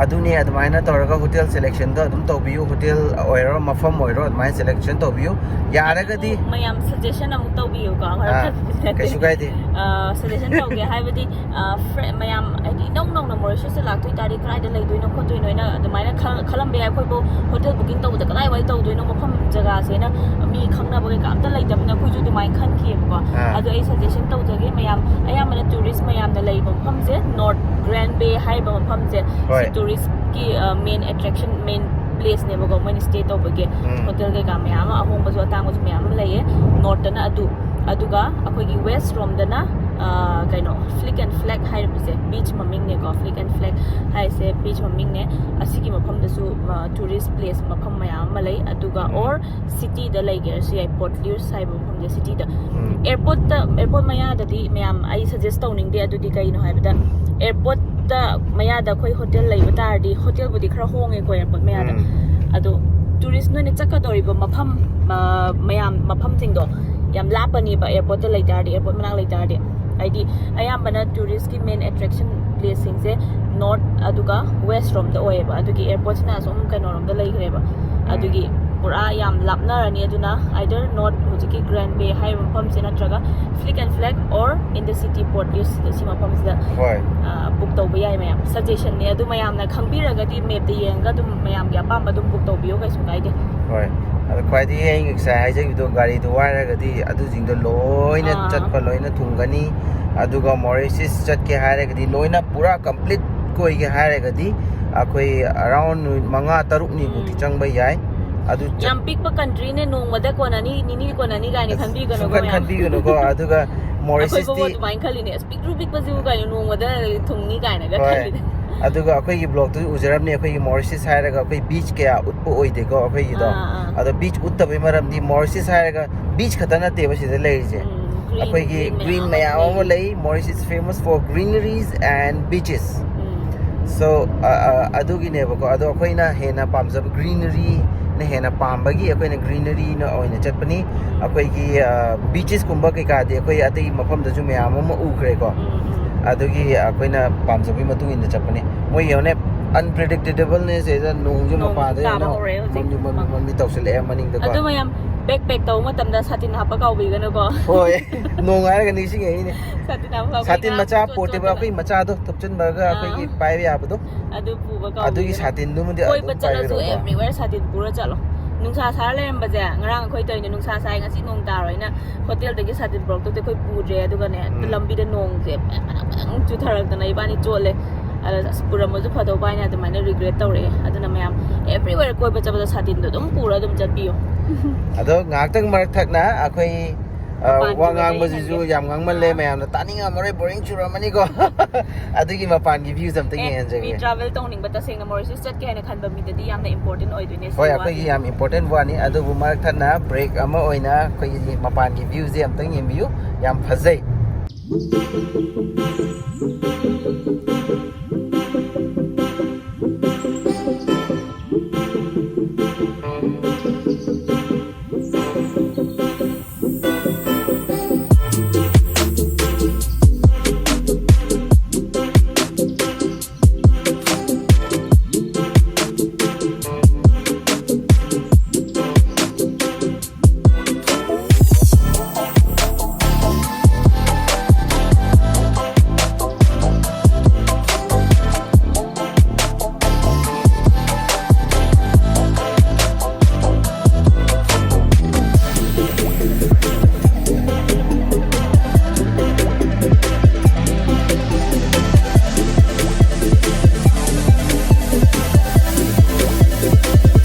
ꯑꯗꯨꯅꯤ, ꯑꯗꯨꯃꯥꯏꯅ ꯇꯧꯔꯒ ꯍꯣꯇꯦꯜ selection ꯗꯣ ꯑꯗꯨꯝ ꯇꯧꯕꯤꯌꯨ꯫ ꯍꯣꯇꯦꯜ ꯑꯣꯏꯔꯣ, ꯃꯐꯝ ꯑꯣꯏꯔꯣ, ꯑꯗꯨꯃꯥꯏꯅ selection ꯇꯧꯕꯤꯌꯨ꯫ ꯌꯥꯔꯒꯗꯤ, ꯃꯌꯥꯝ suggestion ꯑꯃꯨꯛ ꯇꯧꯕꯤꯌꯨꯀꯣ꯫ ꯑꯥ, ꯀꯩꯁꯨ ꯀꯥꯏꯗꯦ꯫ ꯑ, suggestion ꯇꯧꯒꯦ ꯍꯥꯏꯕꯗꯤ, ꯑ, ꯐ꯭ꯔꯦ-, ꯃꯌꯥꯝ ꯍꯥꯏꯗꯤ ꯏꯅꯧ ꯅꯧꯅ ꯃꯣꯔꯤꯁꯤꯌꯁꯇ ꯂꯥꯛꯇꯣꯏ ꯇꯥꯔꯗꯤ ꯀꯗꯥꯏꯗ ꯂꯩꯗꯣꯏꯅꯣ ꯈꯣꯠꯇꯣꯏꯅꯣ ꯍꯥꯏꯅ ꯑꯗꯨꯃꯥꯏꯅ ꯈꯜ-, ꯈꯜꯂꯝꯕ ꯌꯥꯏ꯫ ꯑꯩꯈꯣꯏꯕꯨ ꯍꯣꯇꯦꯜ booking ꯇꯧꯕꯗ ꯀꯗꯥꯏꯋꯥꯏ ꯇꯧꯗꯣꯏꯅꯣ, ꯃꯐꯝ ꯖꯒꯥꯁꯦꯅ ꯃꯤ ꯈꯪꯅꯕ ꯀꯩꯀꯥ ꯑꯝꯇ ꯂꯩꯇꯕꯅꯤꯅ ꯑꯩꯈꯣꯏꯁꯨ ꯑꯗꯨꯃꯥꯏꯅ ꯈꯟꯈꯤꯑꯕꯀꯣ꯫ ꯑꯥ꯫ ꯑꯗꯣ ꯑꯩ suggestion ꯇꯧꯖꯒꯦ ꯃꯌꯥꯝ, ꯑꯌꯥꯝꯕꯅ tourist ꯃꯌꯥꯝꯅ ꯂꯩꯕ ꯃꯐꯝꯁꯦ North Grand Bay ꯍꯥꯏꯔꯤꯕ ꯃꯐꯝꯁꯦ, ꯍꯣꯏ꯫ ꯁꯤ tourist ꯀꯤ, ꯑ, main attraction, main place ꯅꯦꯕꯀꯣ, ꯃꯣꯏꯅ stay ꯇꯧꯕꯒꯤ꯫ ꯎꯝ꯫ ꯍꯣꯇꯦꯜ ꯀꯩꯀꯥ ꯃꯌꯥꯝ ꯑꯃ, ꯑꯍꯣꯡꯕꯁꯨ ꯑꯇꯥꯡꯕꯁꯨ ꯃꯌꯥꯝ ꯑꯃ ꯂꯩꯌꯦ꯫ North ꯇꯅ ꯑꯗꯨ, ꯑꯗꯨꯒ ꯑꯩꯈꯣꯏꯒꯤ West ꯔꯣꯝꯗꯅ, ꯑ, ꯀꯩꯅꯣ, Flick and Flag ꯍꯥꯏꯔꯤꯕꯁꯦ, beach ꯃꯃꯤꯡꯅꯦꯀꯣ꯫ Flick and Flag ꯍꯥꯏꯁꯦ beach ꯃꯃꯤꯡꯅꯦ꯫ ꯑꯁꯤꯒꯤ ꯃꯐꯝꯗꯁꯨ, ꯑ, tourist place ꯃꯐꯝ ꯃꯌꯥꯝ ꯑꯃ ꯂꯩ꯫ ꯑꯗꯨꯒ ꯎꯝ꯫ Or city ꯗ ꯂꯩꯒꯦꯔꯁꯨ ꯌꯥꯏ, Portlaoise ꯍꯥꯏꯕ ꯃꯐꯝꯁꯦ city ꯗ꯫ ꯎꯝ꯫ Airport ꯇ, airport ꯃꯌꯥꯗꯗꯤ ꯃꯌꯥꯝ ꯑꯩ suggest ꯇꯧꯅꯤꯡꯗꯦ꯫ ꯑꯗꯨꯗꯤ ꯀꯩꯅꯣ ꯍꯥꯏꯕꯗ, airport ꯃꯌꯥꯗ ꯑꯩꯈꯣꯏ ꯍꯣꯇꯦꯜ ꯂꯩꯕ ꯇꯥꯔꯗꯤ, ꯍꯣꯇꯦꯜꯕꯨꯗꯤ ꯈꯔ ꯍꯣꯡꯉꯦꯀꯣ ꯑꯦꯌꯔꯄꯣꯔꯠ ꯃꯌꯥꯗ, ꯎꯝ. ꯑꯗꯣ ꯇꯨꯔꯤꯁ ꯅꯣꯏꯅ ꯆꯠꯀꯗꯧꯔꯤꯕ ꯃꯐꯝ, ꯑ, ꯃꯌꯥꯝ ꯃꯐꯝꯁꯤꯡꯗꯣ ꯌꯥꯝ ꯂꯥꯞꯄꯅꯦꯕ, ꯑꯦꯌꯔꯄꯣꯔꯠꯇ ꯂꯩ ꯇꯥꯔꯗꯤ, ꯑꯦꯌꯔꯄꯣꯔꯠ ꯃꯅꯥꯛ ꯂꯩ ꯇꯥꯔꯗꯤ. ꯍꯥꯏꯗꯤ ꯑꯌꯥꯝꯕꯅ ꯇꯨꯔꯤꯁꯀꯤ ꯃꯦꯟ ꯑꯦꯇ꯭ꯔꯦꯛꯁꯟ ꯄ꯭ꯂꯦꯁꯁꯤꯡꯁꯦ ꯅꯣꯔꯠ ꯑꯗꯨꯒ ꯋꯦꯁ ꯔꯣꯝꯗ ꯑꯣꯏꯌꯦꯕ, ꯑꯗꯨꯒꯤ ꯑꯦꯌꯔꯄꯣꯔꯠꯁꯤꯅ ꯑꯁꯣꯝ ꯀꯩꯅꯣꯔꯣꯝꯗ ꯂꯩꯈ꯭ꯔꯦꯕ. ꯑꯗꯨꯒꯤ ꯄꯨꯔꯥ ꯌꯥꯝ ꯂꯥꯞꯅꯔꯅꯤ. ꯑꯗꯨꯅ either north, ꯍꯧꯖꯤꯛꯀꯤ Grand Bay ꯍꯥꯏꯔꯤꯕ ꯃꯐꯝꯁꯦ, ꯅꯠꯇ꯭ꯔꯒ Flick and Flag or In the City Port, ꯁꯤ ꯃꯐꯝꯁꯤꯗ ꯍꯣꯏ. ꯕꯨꯛ ꯇꯧꯕ ꯌꯥꯏ ꯃꯌꯥꯝ. ꯁꯖꯦꯁꯟꯅꯦ, ꯑꯗꯨ ꯃꯌꯥꯝꯅ ꯈꯪꯕꯤꯔꯒꯗꯤ ꯃꯦꯞꯇ ꯌꯦꯡꯉꯒ ꯑꯗꯨꯝ ꯃꯌꯥꯝꯒꯤ ꯑꯄꯥꯝꯕ ꯑꯗꯨꯝ ꯕꯨꯛ ꯇꯧꯕꯤꯌꯣ, ꯀꯩꯁꯨ ꯀꯥꯏꯗꯦ. ꯍꯣꯏ. ꯑꯗꯣ ꯈ꯭ꯋꯥꯏꯗꯒꯤ ꯑꯩ ꯉꯁꯥꯏ ꯍꯥꯏꯖꯈꯤꯕꯗꯣ, ꯒꯥꯔꯤꯗꯣ ꯋꯥꯏꯔꯒꯗꯤ ꯑꯗꯨꯁꯤꯡꯗꯣ ꯂꯣꯏꯅ ꯑꯥ. ꯆꯠꯄ ꯂꯣꯏꯅ ꯊꯨꯡꯒꯅꯤ. ꯑꯗꯨꯒ ꯃꯣꯔꯤꯁꯤꯌꯁ ꯆꯠꯀꯦ ꯍꯥꯏꯔꯒꯗꯤ, ꯂꯣꯏꯅ ꯄꯨꯔꯥ ꯀꯝꯄ꯭ꯂꯤꯠ ꯀꯣꯏꯒꯦ ꯍꯥꯏꯔꯒꯗꯤ, ꯑꯩꯈꯣꯏ ꯑꯔꯥꯎꯟ ꯅꯨꯃꯤꯠ ꯃꯉꯥ ꯇꯔꯨꯛꯅꯤꯃꯨꯛꯇꯤ ꯎꯝ. ꯆꯪꯕ ꯌꯥꯏ. ꯑꯗꯨ ꯆꯠ- ꯌꯥꯝ ꯄꯤꯛꯄ ꯀꯟꯇ꯭ꯔꯤꯅꯦ, ꯅꯣꯡꯃꯗ ꯀꯣꯟꯅꯅꯤ, ꯅꯤꯅꯤ ꯀꯣꯟꯅꯅꯤ ꯀꯥꯏꯅ ꯈꯟꯕꯤꯒꯅꯨꯀꯣ ꯁꯨꯡꯈꯟ ꯃꯌꯥꯝ. ꯈꯟꯕꯤꯒꯅꯨꯀꯣ. ꯑꯗꯨꯒ ꯑꯩꯈꯣꯏ ꯐꯥꯎꯕ ꯃꯣꯔꯤꯁꯤꯌꯁꯇꯤ ꯑꯗꯨꯃꯥꯏꯅ ꯈꯜꯂꯤꯅꯦ, ꯑꯁ, ꯄꯤꯛꯇ꯭ꯔꯨ ꯄꯤꯛꯄꯁꯤꯕꯨ ꯀꯩꯅꯣ, ꯅꯣꯡꯃꯗ ꯊꯨꯡꯅꯤ ꯀꯥꯏꯅꯒ ꯍꯣꯏ. ꯈꯜꯂꯤꯅꯦ. ꯑꯗꯨꯒ ꯑꯩꯈꯣꯏꯒꯤ ꯕ꯭ꯂꯣꯛꯇꯁꯨ ꯎꯖꯔꯝꯅꯤ, ꯑꯩꯈꯣꯏꯒꯤ ꯃꯣꯔꯤꯁꯤꯌꯁ ꯍꯥꯏꯔꯒ ꯑꯩꯈꯣꯏ ꯕꯤꯆ ꯀꯌꯥ ꯎꯠꯄ ꯑꯣꯏꯗꯦꯀꯣ ꯑꯩꯈꯣꯏꯒꯤꯗꯣ. ꯑꯥ, ꯑꯥ. ꯑꯗꯣ ꯕꯤꯆ ꯎꯠꯇꯕꯩ ꯃꯔꯝꯗꯤ, ꯃꯣꯔꯤꯁꯤꯌꯁ ꯍꯥꯏꯔꯒ ꯕꯤꯆ ꯈꯛꯇ ꯅꯠꯇꯦꯕ ꯁꯤꯗ ꯂꯩꯔꯤꯁꯦ. ꯎꯝ, green, ꯑꯩꯈꯣꯏꯒꯤ green ꯒ꯭ꯔꯤꯟ ꯃꯌꯥꯝ ꯃꯌꯥꯝ ꯑꯃ ꯑꯃ ꯂꯩ. Maurice is famous for greeneries and beaches. Um. So, ꯑ, ꯑ, ꯑꯗꯨꯒꯤꯅꯦꯕꯀꯣ. ꯑꯗꯣ ꯑꯩꯈꯣꯏꯅ ꯍꯦꯟꯅ ꯄꯥꯝꯖꯕ ꯒ꯭ꯔꯤꯅꯔꯤꯅ ꯍꯦꯟꯅ ꯄꯥꯝꯕꯒꯤ ꯑꯩꯈꯣꯏꯅ ꯒ꯭ꯔꯤꯅꯔꯤꯅ ꯑꯣꯏꯅ ꯆꯠꯄꯅꯤ. ꯑꯩꯈꯣꯏꯒꯤ, ꯑ, ꯕꯤꯆꯦꯁꯀꯨꯝꯕ ꯀꯩꯀꯥꯗꯤ ꯑꯩꯈꯣꯏ ꯑꯇꯩ ꯃꯐꯝꯗꯁꯨ ꯃꯌꯥꯝ ꯑꯃ ꯎꯈ꯭ꯔꯦꯀꯣ. ꯎꯝ, ꯎꯝ. ꯑꯗꯨꯒꯤ ꯑꯩꯈꯣꯏꯅ ꯄꯥꯝꯖꯕꯒꯤ ꯃꯇꯨꯡ ꯏꯟꯅ ꯆꯠꯄꯅꯤ. ꯃꯣꯏ ꯌꯦꯡꯉꯣꯅꯦ, ꯑꯟꯄ꯭ꯔꯤꯗꯤꯛꯇꯦꯕꯜꯅꯦ ꯁꯤꯗ, ꯅꯣꯡꯁꯨ ꯅꯣꯡ ꯃꯄꯥꯗ ꯇꯥꯕ ꯌꯦꯡꯉꯣ. ꯍꯧꯔꯦ ꯍꯧꯖꯤꯛ. ꯃꯝꯂꯤ, ꯃꯝꯂꯤ, ꯃꯝꯂꯤ ꯇꯧꯁꯤꯜꯂꯛꯑꯦ ꯃꯅꯤꯡꯗꯀꯣ. ꯑꯗꯨ ꯃꯌꯥꯝ ꯕꯦꯛ ꯄꯦꯛ ꯇꯧꯕ ꯃꯇꯝꯗ ꯁꯥꯇꯤꯟ ꯍꯥꯞꯄ ꯀꯥꯎꯕꯤꯒꯅꯨꯀꯣ. ꯍꯣꯏ. ꯅꯣꯡ ꯍꯥꯏꯔꯒ ꯅꯤꯡꯁꯤꯡꯉꯛꯏꯅꯦ. ꯁꯥꯇꯤꯟ ꯍꯥꯞꯄ ꯀꯥꯎꯕꯤ. ꯁꯥꯇꯤꯟ ꯉꯔꯥꯡ ꯃꯆꯥ ꯆꯣꯠ ꯄꯣꯔꯇꯦꯕꯜ, ꯆꯣꯠꯇꯅ. ꯑꯩꯈꯣꯏ ꯃꯆꯥꯗꯣ ꯊꯨꯞꯆꯤꯟꯕꯒ ꯑꯥ. ꯑꯩꯈꯣꯏꯒꯤ ꯄꯥꯏꯕ ꯌꯥꯕꯗꯣ. ꯑꯗꯨ ꯄꯨꯕ ꯑꯗꯨꯒꯤ ꯀꯥꯎꯕꯤꯒꯅꯨ. ꯁꯥꯇꯤꯟꯗꯨꯃꯗꯤ ꯀꯣꯏꯕ ꯑꯗꯨꯝ ꯆꯠꯂꯁꯨ ꯄꯥꯏꯕꯤꯔꯛꯑꯣꯀꯣ. everywhere ꯁꯥꯇꯤꯟ ꯄꯨꯔ ꯆꯠꯂꯣ. ꯅꯨꯡꯁꯥ ꯁꯥꯔ ꯂꯩꯔꯝꯕꯁꯦ, ꯉꯔꯥꯡ ꯑꯩꯈꯣꯏ ꯇꯧꯔꯤꯅꯦ, ꯅꯨꯡꯁꯥ ꯁꯥꯏ, ꯉꯁꯤ ꯅꯣꯡ ꯇꯥꯔꯣꯏꯅ ꯍꯣꯇꯦꯜꯗꯒꯤ ꯁꯥꯇꯤꯟ ꯄꯨꯔꯛꯇꯧꯗꯤ ꯑꯩꯈꯣꯏ ꯄꯨꯗ꯭ꯔꯦ. ꯑꯗꯨꯒꯅꯦ, ꯍꯦꯛꯇ ꯎꯝ. ꯂꯝꯕꯤꯗ ꯅꯣꯡꯁꯦ ꯐꯖꯅ ꯐꯖꯅ ꯆꯨꯊꯔꯛꯇꯅ ꯏꯕꯥꯅꯤ ꯆꯣꯠꯂꯦ. ꯑꯗ ꯑꯁ, ꯄꯨꯔꯝꯕꯁꯨ ꯐꯗꯧꯕ ꯍꯥꯏꯅ ꯑꯗꯨꯃꯥꯏꯅ ꯔꯤꯒ꯭ꯔꯦꯠ ꯇꯧꯔꯛꯑꯦ. ꯑꯗꯨꯅ ꯃꯌꯥꯝ everywhere ꯀꯣꯏꯕ ꯆꯠꯄꯗ ꯁꯥꯇꯤꯟꯗꯣ ꯑꯗꯨꯝ ꯄꯨꯔ ꯑꯗꯨꯝ ꯆꯠꯄꯤꯌꯣ. ꯑꯗꯣ ꯉꯥꯏꯍꯥꯛꯇꯪ ꯃꯔꯛ ꯊꯠꯅ ꯑꯩꯈꯣꯏ, ꯑ, ꯃꯄꯥꯟꯒꯤ ꯋꯥ ꯋꯥꯔꯤ ꯉꯥꯡꯕꯁꯤꯁꯨ ꯍꯥꯏꯒꯦ. ꯌꯥꯝ ꯉꯥꯡꯃꯜꯂꯦ, ꯑꯥ. ꯃꯌꯥꯝꯅ ꯇꯥꯅꯤꯡꯉꯝꯃꯔꯣꯏ, ꯕꯣꯔꯤꯡ ꯆꯨꯔꯝꯃꯅꯤꯀꯣ. ꯑꯗꯨꯒꯤ ꯃꯄꯥꯟꯒꯤ ꯚ꯭ꯌꯨꯁ ꯑꯝꯇ ꯑꯦ, ꯃꯤ ꯌꯦꯡꯍꯟꯖꯒꯦ. ꯇ꯭ꯔꯥꯚꯦꯜ ꯇꯧꯅꯤꯡꯕ, ꯇꯁꯦꯡꯅ ꯃꯣꯔꯤꯁꯤꯌꯁ ꯆꯠꯀꯦ ꯍꯥꯏꯅ ꯈꯟꯕ ꯃꯤꯗꯗꯤ ꯌꯥꯝꯅ ꯏꯝꯄꯣꯔꯇꯦꯟ ꯑꯣꯏꯗꯣꯏꯅꯦ ꯍꯣꯏ, ꯁꯤ ꯑꯩꯈꯣꯏꯒꯤ ꯋꯥꯁꯦ. ꯌꯥꯝ ꯏꯝꯄꯣꯔꯇꯦꯟ ꯋꯥꯅꯤ. ꯑꯗꯨꯕꯨ ꯃꯔꯛ ꯊꯠꯅ ꯕ꯭ꯔꯦꯛ ꯑꯃ ꯑꯣꯏꯅ ꯑꯩꯈꯣꯏꯒꯤ ꯃꯄꯥꯟꯒꯤ ꯚ꯭ꯌꯨꯁꯦ ꯑꯝꯇꯪ ꯌꯦꯡꯕꯤꯌꯨ, ꯌꯥꯝ ꯐꯖꯩ. Hi,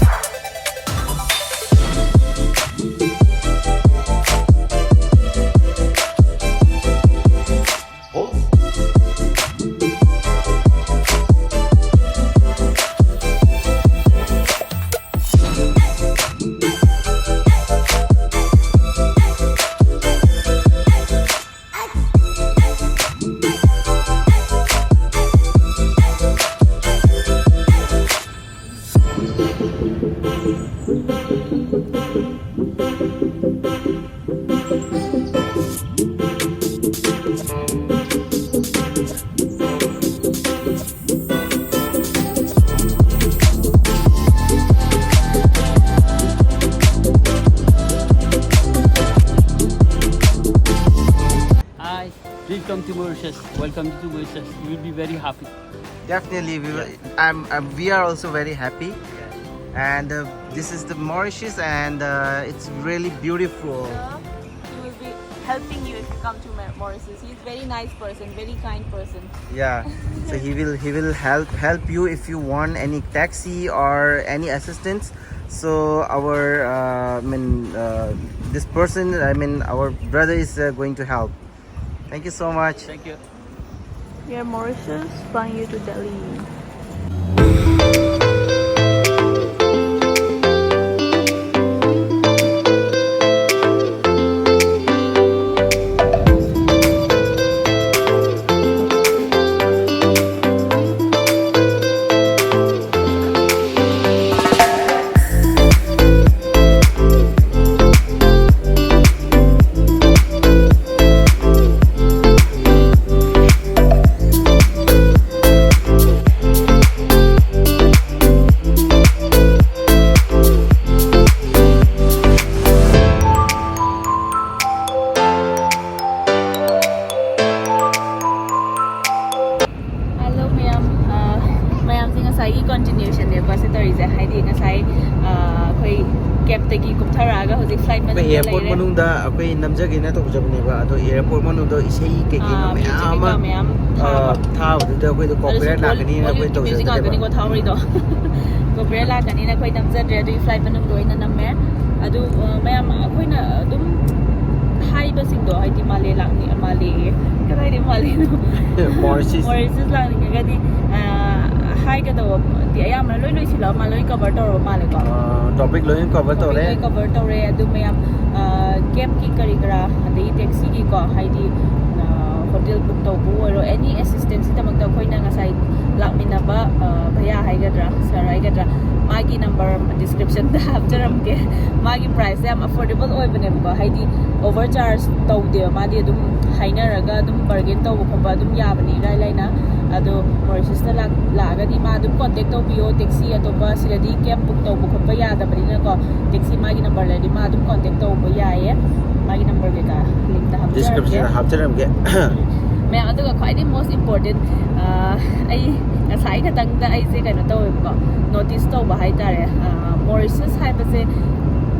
please come to Mauritius. Welcome to Mauritius. You will be very happy. Definitely, we will, I'm, I'm, we are also very happy. And uh, this is the Mauritius, and uh, it's really beautiful. He will be helping you if you come to Mar- Mauritius. He's a very nice person, very kind person. Yeah. So he will he will help help you if you want any taxi or any assistance. So our uh, I mean uh, this person, I mean our brother is uh, going to help. Thank you so much. Thank you. Here Mauritius, flying you to Delhi. ꯗ ꯑꯩꯈꯣꯏ ꯅꯝꯖꯒꯦꯅ ꯇꯧꯖꯕꯅꯦꯕ, ꯑꯗꯣ ꯑꯦꯌꯥꯔꯄꯣꯔꯠ ꯃꯅꯨꯡꯗ ꯏꯁꯩ ꯀꯩꯀꯩꯅꯣ ꯑꯥ, ꯃꯌꯥꯝ ꯃ꯭ꯌꯨꯖꯤꯛ ꯑꯃ ꯀꯩꯀꯥ ꯃꯌꯥꯝ ꯑ, ꯊꯥꯕ꯫ ꯊꯥꯕꯗꯨꯗ ꯑꯩꯈꯣꯏꯗꯣ ꯑꯗꯨꯁꯨ ꯀꯣꯄꯤꯔꯥꯏꯠ ꯀꯣ-, ꯂꯥꯛꯀꯅꯤꯅ ꯑꯩꯈꯣꯏ ꯕꯣꯂꯤꯋꯨꯗꯀꯤ ꯃ꯭ꯌꯨꯖꯤꯛ ꯇꯧꯖꯗ꯭ꯔꯦꯕ꯫ ꯉꯥꯛꯇꯅꯤꯀꯣ ꯊꯥꯍꯧꯔꯤꯗꯣ꯫ ꯀꯣꯄꯤꯔꯥꯏꯠ ꯂꯥꯛꯀꯅꯤꯅ ꯑꯩꯈꯣꯏ ꯅꯝꯖꯗ꯭ꯔꯦ, ꯑꯗꯨꯒꯤ ꯐ꯭ꯂꯥꯏꯠ ꯃꯅꯨꯡꯗ ꯑꯣꯏꯅ ꯅꯝꯃꯦ꯫ ꯑꯗꯨ ꯑ, ꯃꯌꯥꯝ ꯑꯩꯈꯣꯏꯅ ꯑꯗꯨꯝ ꯍꯥꯏꯕꯁꯤꯡꯗꯣ, ꯍꯥꯏꯗꯤ ꯃꯥꯂꯦ ꯂꯥꯛꯅꯤ, ꯃꯥꯂꯦꯌꯦ, ꯀꯗꯥꯏꯗꯩ ꯃꯥꯂꯦꯅꯣ? ꯃꯣꯔꯤꯁꯤꯁ꯫ ꯃꯣꯔꯤꯁꯤꯁ ꯂꯥꯛꯅꯤꯡꯉꯒꯗꯤ ꯑ, ꯍꯥꯏꯒꯗꯧꯕꯗꯤ ꯑꯌꯥꯝꯕꯅ ꯂꯣꯏ ꯂꯣꯏꯁꯤꯜꯂꯕ ꯃꯥꯜꯂꯦ, ꯂꯣꯏ ꯀꯣꯚꯔ ꯇꯧꯔꯕ ꯃꯥꯜꯂꯦꯀꯣ꯫ ꯑ, ꯇꯣꯄꯤꯛ ꯂꯣꯏ ꯀꯣꯚꯔ ꯇꯣꯄꯤꯛ ꯇꯧꯔꯦ꯫ ꯂꯣꯏ ꯀꯣꯚꯔ ꯇꯧꯔꯦ꯫ ꯑꯗꯨ ꯃꯌꯥꯝ, ꯑ, ꯀꯦꯞꯀꯤ ꯀꯔꯤ ꯀꯔꯥ, ꯑꯗꯒꯤ ꯇꯦꯛꯁꯤꯒꯤꯀꯣ, ꯍꯥꯏꯗꯤ, ꯑ, ꯍꯣꯇꯦꯜ ꯕꯨꯛ ꯇꯧꯕ ꯑꯣꯏꯔꯣ, ꯑꯦꯅꯤ ꯑꯦꯁꯤꯁꯇꯦꯟꯁꯀꯤꯗꯃꯛꯇ ꯑꯩꯈꯣꯏꯅ ꯉꯁꯥꯏ ꯂꯥꯛꯃꯤꯟꯅꯕ, ꯑ, ꯚꯩꯌꯥ ꯍꯥꯏꯒꯗ꯭ꯔꯥ, ꯁꯥꯔ ꯍꯥꯏꯒꯗ꯭ꯔꯥ, ꯃꯥꯒꯤ ꯅꯝꯕꯔ ꯗꯤꯁꯀ꯭ꯔꯤꯞꯁꯟꯗ ꯍꯥꯞꯆꯔꯝꯒꯦ꯫ ꯃꯥꯒꯤ ꯄ꯭ꯔꯥꯏꯁꯁꯦ ꯌꯥꯝ ꯑꯐꯣꯔꯗꯦꯕꯜ ꯑꯣꯏꯕꯅꯦꯕꯀꯣ, ꯍꯥꯏꯗꯤ ꯑꯣꯚꯔ ꯆꯥꯔꯖ ꯇꯧꯗꯦꯕ, ꯃꯥꯗꯤ ꯑꯗꯨꯝ ꯍꯥꯏꯅꯔꯒ ꯑꯗꯨꯝ ꯕꯥꯔꯒꯦꯟ ꯇꯧꯕ ꯈꯣꯠꯄ ꯑꯗꯨꯝ ꯌꯥꯕꯅꯤ ꯏꯔꯥꯏ ꯂꯥꯏꯅ꯫ ꯑꯗꯣ ꯃꯣꯔꯤꯁꯤꯁꯇ ꯂꯥꯛ-, ꯂꯥꯛꯑꯒꯗꯤ ꯃꯥ ꯑꯗꯨꯝ ꯀꯣꯟꯇꯦꯛ ꯇꯧꯕꯤꯌꯣ꯫ ꯇꯦꯛꯁꯤ ꯑꯇꯣꯞꯄ ꯁꯤꯗꯗꯤ ꯀꯦꯞ ꯕꯨꯛ ꯇꯧꯕ ꯈꯣꯠꯄ ꯌꯥꯗꯕꯅꯤꯅꯀꯣ, ꯇꯦꯛꯁꯤ ꯃꯥꯒꯤ ꯅꯝꯕꯔ ꯂꯩꯔꯗꯤ ꯃꯥ ꯑꯗꯨꯝ ꯀꯣꯟꯇꯦꯛ ꯇꯧꯕ ꯌꯥꯏꯌꯦ꯫ ꯃꯥꯒꯤ ꯅꯝꯕꯔ ꯀꯩꯀꯥ ꯂꯤꯡꯇ ꯍꯥꯞꯆꯔꯝꯒꯦ꯫ ꯗꯤꯁꯀ꯭ꯔꯤꯞꯁꯟꯗ ꯍꯥꯞꯆꯔꯝꯒꯦ꯫ ꯃꯌꯥꯝ, ꯑꯗꯨꯒ ꯈ꯭ꯋꯥꯏꯗꯒꯤ most important, ꯑ, ꯑꯩ ꯉꯁꯥꯏ ꯈꯛꯇꯪꯗ ꯑꯩꯁꯦ ꯀꯩꯅꯣ ꯇꯧꯋꯦꯕꯀꯣ, ꯅꯣꯇꯤꯁ ꯇꯧꯕ ꯍꯥꯏꯇꯥꯔꯦ꯫ ꯑ, ꯃꯣꯔꯤꯁꯤꯁ ꯍꯥꯏꯕꯁꯦ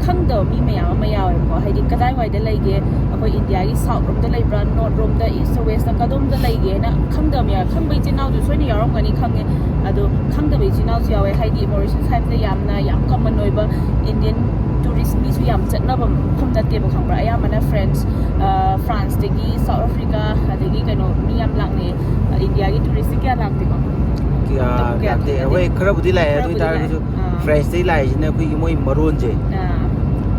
ꯈꯪꯗꯕ ꯃꯤ ꯃꯌꯥꯝ ꯑꯃ ꯌꯥꯎꯋꯦꯕꯀꯣ, ꯍꯥꯏꯗꯤ ꯀꯗꯥꯏꯋꯥꯏꯗ ꯂꯩꯒꯦ, ꯑꯩꯈꯣꯏ ꯏꯟꯗꯤꯌꯥꯒꯤ ꯁꯥꯎꯠ ꯔꯣꯝꯗ ꯂꯩꯕ꯭ꯔꯥ, ꯅꯣꯔꯠ ꯔꯣꯝꯗ, ꯏꯁ ꯋꯦꯁꯇ ꯀꯗꯣꯝꯗ ꯂꯩꯒꯦꯅ ꯈꯪꯗꯕ ꯃꯌꯥꯝ, ꯈꯪꯕ ꯏꯆꯤꯟ ꯏꯅꯥꯎꯁꯨ ꯁꯣꯏꯅ ꯌꯥꯎꯔꯝꯒꯅꯤ ꯈꯪꯉꯦ, ꯑꯗꯣ ꯈꯪꯗꯕ ꯏꯆꯤꯟ ꯏꯅꯥꯎꯁꯨ ꯌꯥꯎꯋꯦ꯫ ꯍꯥꯏꯗꯤ ꯃꯣꯔꯤꯁꯤꯁ ꯍꯥꯏꯕꯁꯦ ꯌꯥꯝꯅ ꯌꯥꯝ ꯀꯃꯟ ꯑꯣꯏꯕ ꯏꯟꯗꯤꯌꯟ ꯇꯨꯔꯤꯁ ꯃꯤꯁꯨ ꯌꯥꯝ ꯆꯠꯅꯕ ꯃꯐꯝ ꯅꯠꯇꯦꯕ, ꯈꯪꯕ꯭ꯔꯥ? ꯑꯌꯥꯝꯕꯅ ꯐ꯭ꯔꯦꯟꯁ, ꯑ, ꯐ꯭ꯔꯥꯟꯁꯇꯒꯤ, ꯁꯥꯎꯠ ꯑꯐ꯭ꯔꯤꯀꯥ, ꯑꯗꯒꯤ ꯀꯩꯅꯣ ꯃꯤ ꯌꯥꯝ ꯂꯥꯛꯅꯩ꯫ ꯏꯟꯗꯤꯌꯥꯒꯤ ꯇꯨꯔꯤꯁꯇꯤ ꯀꯌꯥ ꯂꯥꯛꯇꯦꯀꯣ꯫ ꯀꯌꯥ ꯑꯗꯨꯝ ꯀꯌꯥ ꯂꯥꯛꯇꯦ꯫ ꯊꯦꯡꯅꯗꯦ꯫ ꯍꯣꯏ, ꯈꯔꯕꯨꯗꯤ ꯂꯥꯛꯑꯦ, ꯑꯗꯨ ꯈꯔꯕꯨꯗꯤ ꯑꯣꯏꯇꯥꯔꯒꯁꯨ ꯂꯥꯛꯑꯦ꯫ ꯑꯥ꯫ ꯐ꯭ꯔꯦꯟꯁꯇꯒꯤ ꯂꯥꯛꯏꯁꯤꯅ ꯑꯩꯈꯣꯏꯒꯤ ꯃꯣꯏ ꯃꯔꯣꯟꯁꯦ꯫ ꯑꯥ,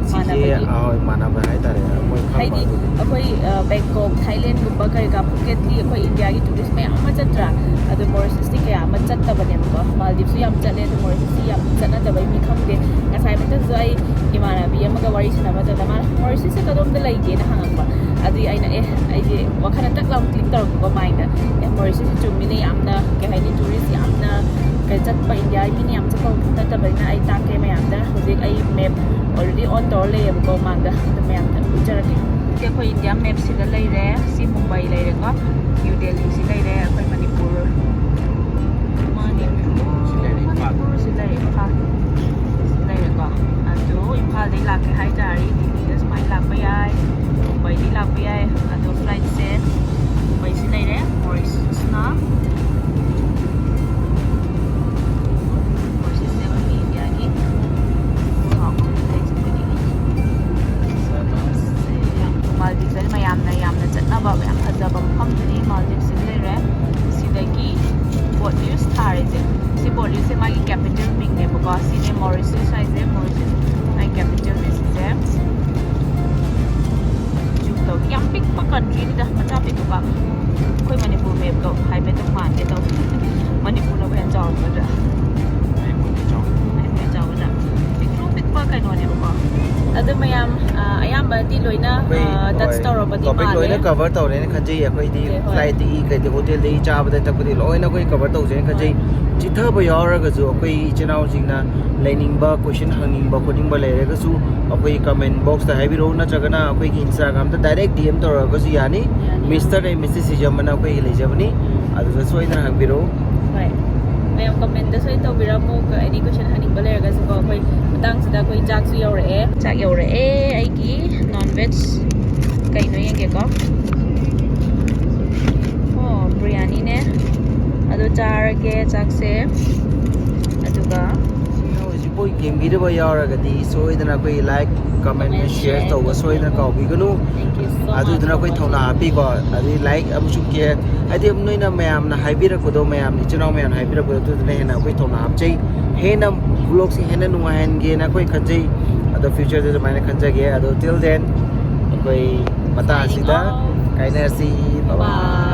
ꯁꯤꯁꯦ, ꯃꯥꯟꯅꯕꯒꯤ꯫ ꯑ, ꯍꯣꯏ, ꯃꯥꯟꯅꯕ ꯍꯥꯏꯇꯥꯔꯦ, ꯃꯣꯏ ꯈꯪꯕ ꯍꯥꯏꯗꯤ ꯑꯗꯨꯒꯤ꯫ ꯑꯩꯈꯣꯏ, ꯑ, ꯕꯦꯡꯀꯣꯛ, ꯊꯥꯏꯂꯦꯟꯒꯨꯝꯕ ꯀꯔꯤ ꯀꯔꯥ ꯐꯨꯀꯦꯠꯀꯤ ꯑꯩꯈꯣꯏ ꯏꯟꯗꯤꯌꯥꯒꯤ ꯇꯨꯔꯤꯁ ꯃꯌꯥꯝ ꯑꯃ ꯆꯠꯇ꯭ꯔꯥ? ꯑꯗꯣ ꯃꯣꯔꯤꯁꯤꯁꯇꯤ ꯀꯌꯥ ꯑꯃ ꯆꯠꯇꯕꯅꯦꯕꯀꯣ꯫ ꯃꯥꯜꯗꯤꯞꯁꯨ ꯌꯥꯝ ꯆꯠꯂꯦ, ꯑꯗꯣ ꯃꯣꯔꯤꯁꯤꯁꯇꯤ ꯌꯥꯝ ꯆꯠꯅꯗꯕꯩ ꯃꯤ ꯈꯪꯗꯦ꯫ ꯉꯁꯥꯏ ꯃꯊꯛꯇꯁꯨ ꯑꯩ ꯏꯃꯥꯟꯅꯕꯤ ꯑꯃꯒ ꯋꯥꯔꯤ ꯁꯥꯟꯅꯕ ꯃꯇꯝꯗ ꯃꯥꯅ "ꯃꯣꯔꯤꯁꯤꯁꯁꯦ ꯀꯗꯣꯝꯗ ꯂꯩꯒꯦꯅ?" ꯍꯪꯉꯛꯄ꯫ ꯑꯗꯨꯒꯤ ꯑꯩꯅ, "ꯑꯦ," ꯑꯩꯁꯦ ꯋꯥꯈꯜꯗ ꯇꯛ ꯂꯥꯎꯅ ꯀ꯭ꯂꯤꯛ ꯇꯧꯔꯛꯄꯀꯣ ꯃꯥꯏꯟꯗ, "ꯑꯦ, ꯃꯣꯔꯤꯁꯤꯁꯁꯦ ꯆꯨꯝꯃꯤꯅꯦ, ꯌꯥꯝꯅ, ꯀꯩ ꯍꯥꯏꯅꯤ, ꯇꯨꯔꯤꯁ ꯌꯥꯝꯅ ꯀꯩ ꯆꯠꯄ, ꯏꯟꯗꯤꯌꯥꯒꯤ ꯃꯤꯅ ꯌꯥꯝ ꯆꯠꯄ ꯃꯐꯝ ꯅꯠꯇꯕꯅꯤꯅ ꯑꯩ ꯇꯥꯛꯀꯦ ꯃꯌꯥꯝꯗ꯫ ꯍꯧꯖꯤꯛ ꯑꯩ ꯃꯦꯞ ꯑꯣꯜꯔꯦꯗꯤ ꯑꯣꯟ ꯇꯧꯔ ꯂꯩꯌꯦꯕꯀꯣ ꯃꯥꯡꯗ, ꯑꯗꯨ ꯃꯌꯥꯝꯗ ꯎꯠꯆꯔꯛꯀꯦ꯫ ꯁꯤ ꯑꯩꯈꯣꯏ ꯏꯟꯗꯤꯌꯥ ꯃꯦꯞꯁꯤꯗ ꯂꯩꯔꯦ꯫ ꯁꯤ ꯃꯨꯝꯕꯥꯏ ꯂꯩꯔꯦꯀꯣ, ꯅ꯭ꯌꯨ ꯗꯦꯜꯂꯤꯁꯤ ꯂꯩꯔꯦ, ꯑꯩꯈꯣꯏ ꯃꯅꯤꯄꯨꯔ, ꯃꯅꯤꯄꯨꯔ, ꯃꯅꯤꯄꯨꯔꯁꯤ ꯂꯩꯔꯦ, ꯏꯝꯐꯥꯜ ꯁꯤ ꯂꯩꯔꯦꯀꯣ꯫ ꯑꯗꯣ ꯏꯝꯐꯥꯜꯗꯩ ꯂꯥꯛꯀꯦ ꯍꯥꯏꯇꯥꯔꯗꯤ ꯗꯤꯜꯂꯤꯗ ꯁꯨꯃꯥꯏꯅ ꯂꯥꯛꯄ ꯌꯥꯏ, ꯃꯨꯝꯕꯥꯏꯗꯤ ꯂꯥꯛꯄ ꯌꯥꯏ꯫ ꯑꯗꯣ ꯐ꯭ꯂꯥꯏꯠꯁꯦ ꯃꯨꯝꯕꯥꯏꯁꯤ ꯂꯩꯔꯦ, ꯃꯣꯔꯤꯁꯤꯌꯁꯅ꯫ ꯃꯣꯔꯤꯁꯤꯌꯁꯁꯦ ꯑꯩꯈꯣꯏꯒꯤ ꯏꯟꯗꯤꯌꯥꯒꯤ ꯂꯩꯖꯕꯅꯤ꯫ ꯃꯥꯜꯗꯤꯞꯁ ꯃꯌꯥꯝꯅ ꯌꯥꯝꯅ ꯆꯠꯅꯕ, ꯌꯥꯝ ꯐꯖꯕ ꯃꯐꯝꯗꯨꯅꯤ ꯃꯥꯜꯗꯤꯞꯁꯁꯤ ꯂꯩꯔꯦ꯫ ꯁꯤꯗꯒꯤ ꯕꯣꯠ ꯂꯤꯁ ꯊꯥꯔꯤꯁꯦ, ꯁꯤ ꯕꯣꯠ ꯂꯤꯁꯁꯦ ꯃꯥꯒꯤ ꯀꯦꯄꯤꯇꯦꯜ ꯃꯤꯡꯅꯦꯕꯀꯣ꯫ ꯁꯤꯅꯦ ꯃꯣꯔꯤꯁꯤꯌꯁ ꯍꯥꯏꯁꯦ, ꯃꯣꯔꯤꯁꯤꯌꯁ ꯃꯥꯒꯤ ꯀꯦꯄꯤꯇꯦꯜꯅꯦ ꯁꯤꯁꯦ꯫ ꯖꯨꯝ ꯇꯧꯒꯦ꯫ ꯌꯥꯝ ꯄꯤꯛꯄ ꯀꯟꯇ꯭ꯔꯤꯅꯤꯗ, ꯃꯆꯥ ꯄꯤꯛꯄ꯫ ꯑꯩꯈꯣꯏ ꯃꯅꯤꯄꯨꯔ ꯃꯦꯞꯇꯣ ꯍꯥꯏꯐꯦꯠꯇꯪ ꯃꯥꯟꯒꯦ ꯇꯧꯋꯦ꯫ ꯃꯅꯤꯄꯨꯔꯅꯕꯨ ꯍꯦꯟꯅ ꯆꯥꯎꯔꯝꯒꯗ꯭ꯔꯥ? ꯃꯅꯤꯄꯨꯔꯅ ꯆꯥꯎ꯫ ꯃꯅꯤꯄꯨꯔꯅ ꯆꯥꯎꯒꯗ꯭ꯔꯥ? ꯄꯤꯛꯇ꯭ꯔꯨ ꯄꯤꯛꯄ ꯀꯩꯅꯣꯅꯦꯕꯀꯣ꯫ ꯑꯗꯣ ꯃꯌꯥꯝ, ꯑ, ꯑꯌꯥꯝꯕꯗꯤ ꯂꯣꯏꯅ, ꯑꯩꯈꯣꯏ, ꯑ, ꯇꯆ ꯍꯣꯏ, ꯇꯧꯔꯕꯗꯤ ꯇꯣꯄꯤꯛ ꯃꯥꯜꯂꯦ꯫ ꯂꯣꯏꯅ ꯀꯚꯔ ꯇꯧꯔꯦꯅ ꯈꯟꯖꯩ꯫ ꯑꯩꯈꯣꯏꯗꯤ ꯍꯣꯏ, ꯍꯣꯏ꯫ ꯐ꯭ꯂꯥꯏꯠꯇꯒꯤ ꯀꯩꯗꯤ ꯍꯣꯇꯦꯜꯗꯒꯤ ꯆꯥꯕꯗ ꯊꯛꯄꯗꯤ ꯂꯣꯏꯅ ꯑꯩꯈꯣꯏ ꯀꯚꯔ ꯇꯧꯖꯦꯅ ꯈꯟꯖꯩ꯫ ꯍꯣꯏ꯫ ꯆꯤꯊꯕ ꯌꯥꯎꯔꯒꯁꯨ ꯑꯩꯈꯣꯏ ꯏꯆꯤꯟ ꯏꯅꯥꯎꯁꯤꯡꯅ ꯂꯩꯅꯤꯡꯕ, ꯀꯣꯏꯁꯟ ꯍꯪꯅꯤꯡꯕ ꯈꯣꯠꯅꯤꯡꯕ ꯂꯩꯔꯒꯁꯨ ꯑꯩꯈꯣꯏ ꯀꯃꯦꯟ ꯕꯣꯛꯁꯇ ꯍꯥꯏꯕꯤꯔꯛꯎ, ꯅꯠꯇ꯭ꯔꯒꯅ ꯑꯩꯈꯣꯏꯒꯤ ꯏꯟꯁꯇꯥꯒ꯭ꯔꯥꯝꯗ ꯗꯥꯏꯔꯦꯛ ꯗꯤ ꯑꯦꯝ ꯇꯧꯔꯒꯁꯨ ꯌꯥꯅꯤ꯫ ꯌꯥꯅꯤ꯫ ꯃꯤꯁꯇꯔ ꯑꯦꯟ ꯃꯤꯁꯦꯁ ꯁꯤꯖꯝ ꯑꯅ ꯑꯩꯈꯣꯏꯒꯤ ꯂꯩꯖꯕꯅꯤ꯫ ꯎꯝ꯫ ꯑꯗꯨꯗ ꯁꯣꯏꯗꯅ ꯍꯪꯕꯤꯔꯛꯎ꯫ ꯍꯣꯏ꯫ ꯃꯌꯥꯝ ꯀꯃꯦꯟꯗ ꯁꯣꯏꯗꯅ ꯇꯧꯕꯤꯔꯝꯃꯨ, ꯑꯦꯅꯤ ꯀꯣꯏꯁꯟ ꯍꯪꯅꯤꯡꯕ ꯂꯩꯔꯒꯁꯨꯀꯣ꯫ ꯑꯩꯈꯣꯏ ꯃꯇꯥꯡꯁꯤꯗ ꯑꯩꯈꯣꯏ ꯆꯥꯛꯁꯨ ꯌꯧꯔꯛꯑꯦ꯫ ꯆꯥꯛ ꯌꯧꯔꯛꯑꯦ꯫ ꯑꯩꯒꯤ ꯅꯣꯟ ꯚꯦꯖ ꯀꯩꯅꯣ ꯌꯦꯡꯒꯦꯀꯣ꯫ ꯑꯣ, ꯕꯤꯔꯌꯥꯅꯤꯅꯦ꯫ ꯑꯗꯣ ꯆꯥꯔꯒꯦ ꯆꯥꯛꯁꯦ꯫ ꯑꯗꯨꯒ ꯍꯧꯖꯤꯛꯐꯥꯎ ꯌꯦꯡꯕꯤꯔꯕ ꯌꯥꯎꯔꯒꯗꯤ ꯁꯣꯏꯗꯅ ꯑꯩꯈꯣꯏ ꯂꯥꯏꯛ, ꯀꯃꯦꯟ, ꯀꯃꯦꯟ, ꯁꯤꯌꯔ ꯁꯤꯌꯔ ꯇꯧꯕ ꯁꯣꯏꯗꯅ ꯇꯧꯕꯤꯔꯝꯃꯨ꯫ ꯀꯥꯎꯕꯤꯒꯅꯨ꯫ Thank you so much ꯑꯗꯨꯗꯨꯅ ꯑꯩꯈꯣꯏ for ꯊꯧꯅꯥ watching. ꯍꯥꯞꯄꯤꯀꯣ꯫ ꯑꯗꯩ ꯂꯥꯏꯛ ꯑꯃꯁꯨꯡ ꯀꯦꯌꯔ, ꯍꯥꯏꯗꯤ ꯅꯣꯏꯅ ꯃꯌꯥꯝꯅ ꯍꯥꯏꯕꯤꯔꯛꯄꯗꯣ, ꯃꯌꯥꯝ ꯏꯆꯤꯟ ꯏꯅꯥꯎ ꯃꯌꯥꯝꯅ ꯍꯥꯏꯕꯤꯔꯛꯄꯗꯣ, ꯑꯗꯨꯗꯨꯅ ꯍꯦꯟꯅ ꯑꯩꯈꯣꯏ ꯊꯧꯅꯥ ꯍꯥꯞꯆꯩ꯫ ꯍꯦꯟꯅ ꯕ꯭ꯂꯣꯒꯁꯦ ꯍꯦꯟꯅ ꯅꯨꯡꯉꯥꯏꯍꯟꯒꯦꯅ ꯑꯩꯈꯣꯏ ꯈꯟꯖꯩ꯫ ꯑꯗꯣ ꯐ꯭ꯌꯨꯆꯔꯗ ꯑꯗꯨꯃꯥꯏꯅ ꯈꯟꯖꯒꯦ꯫ ꯑꯗꯣ till then ꯑꯩꯈꯣꯏ ꯃꯇꯥꯡ ꯑꯁꯤꯗ signing off. ꯀꯥꯏꯅꯔꯁꯤ꯫ Bye bye꯫ Bye.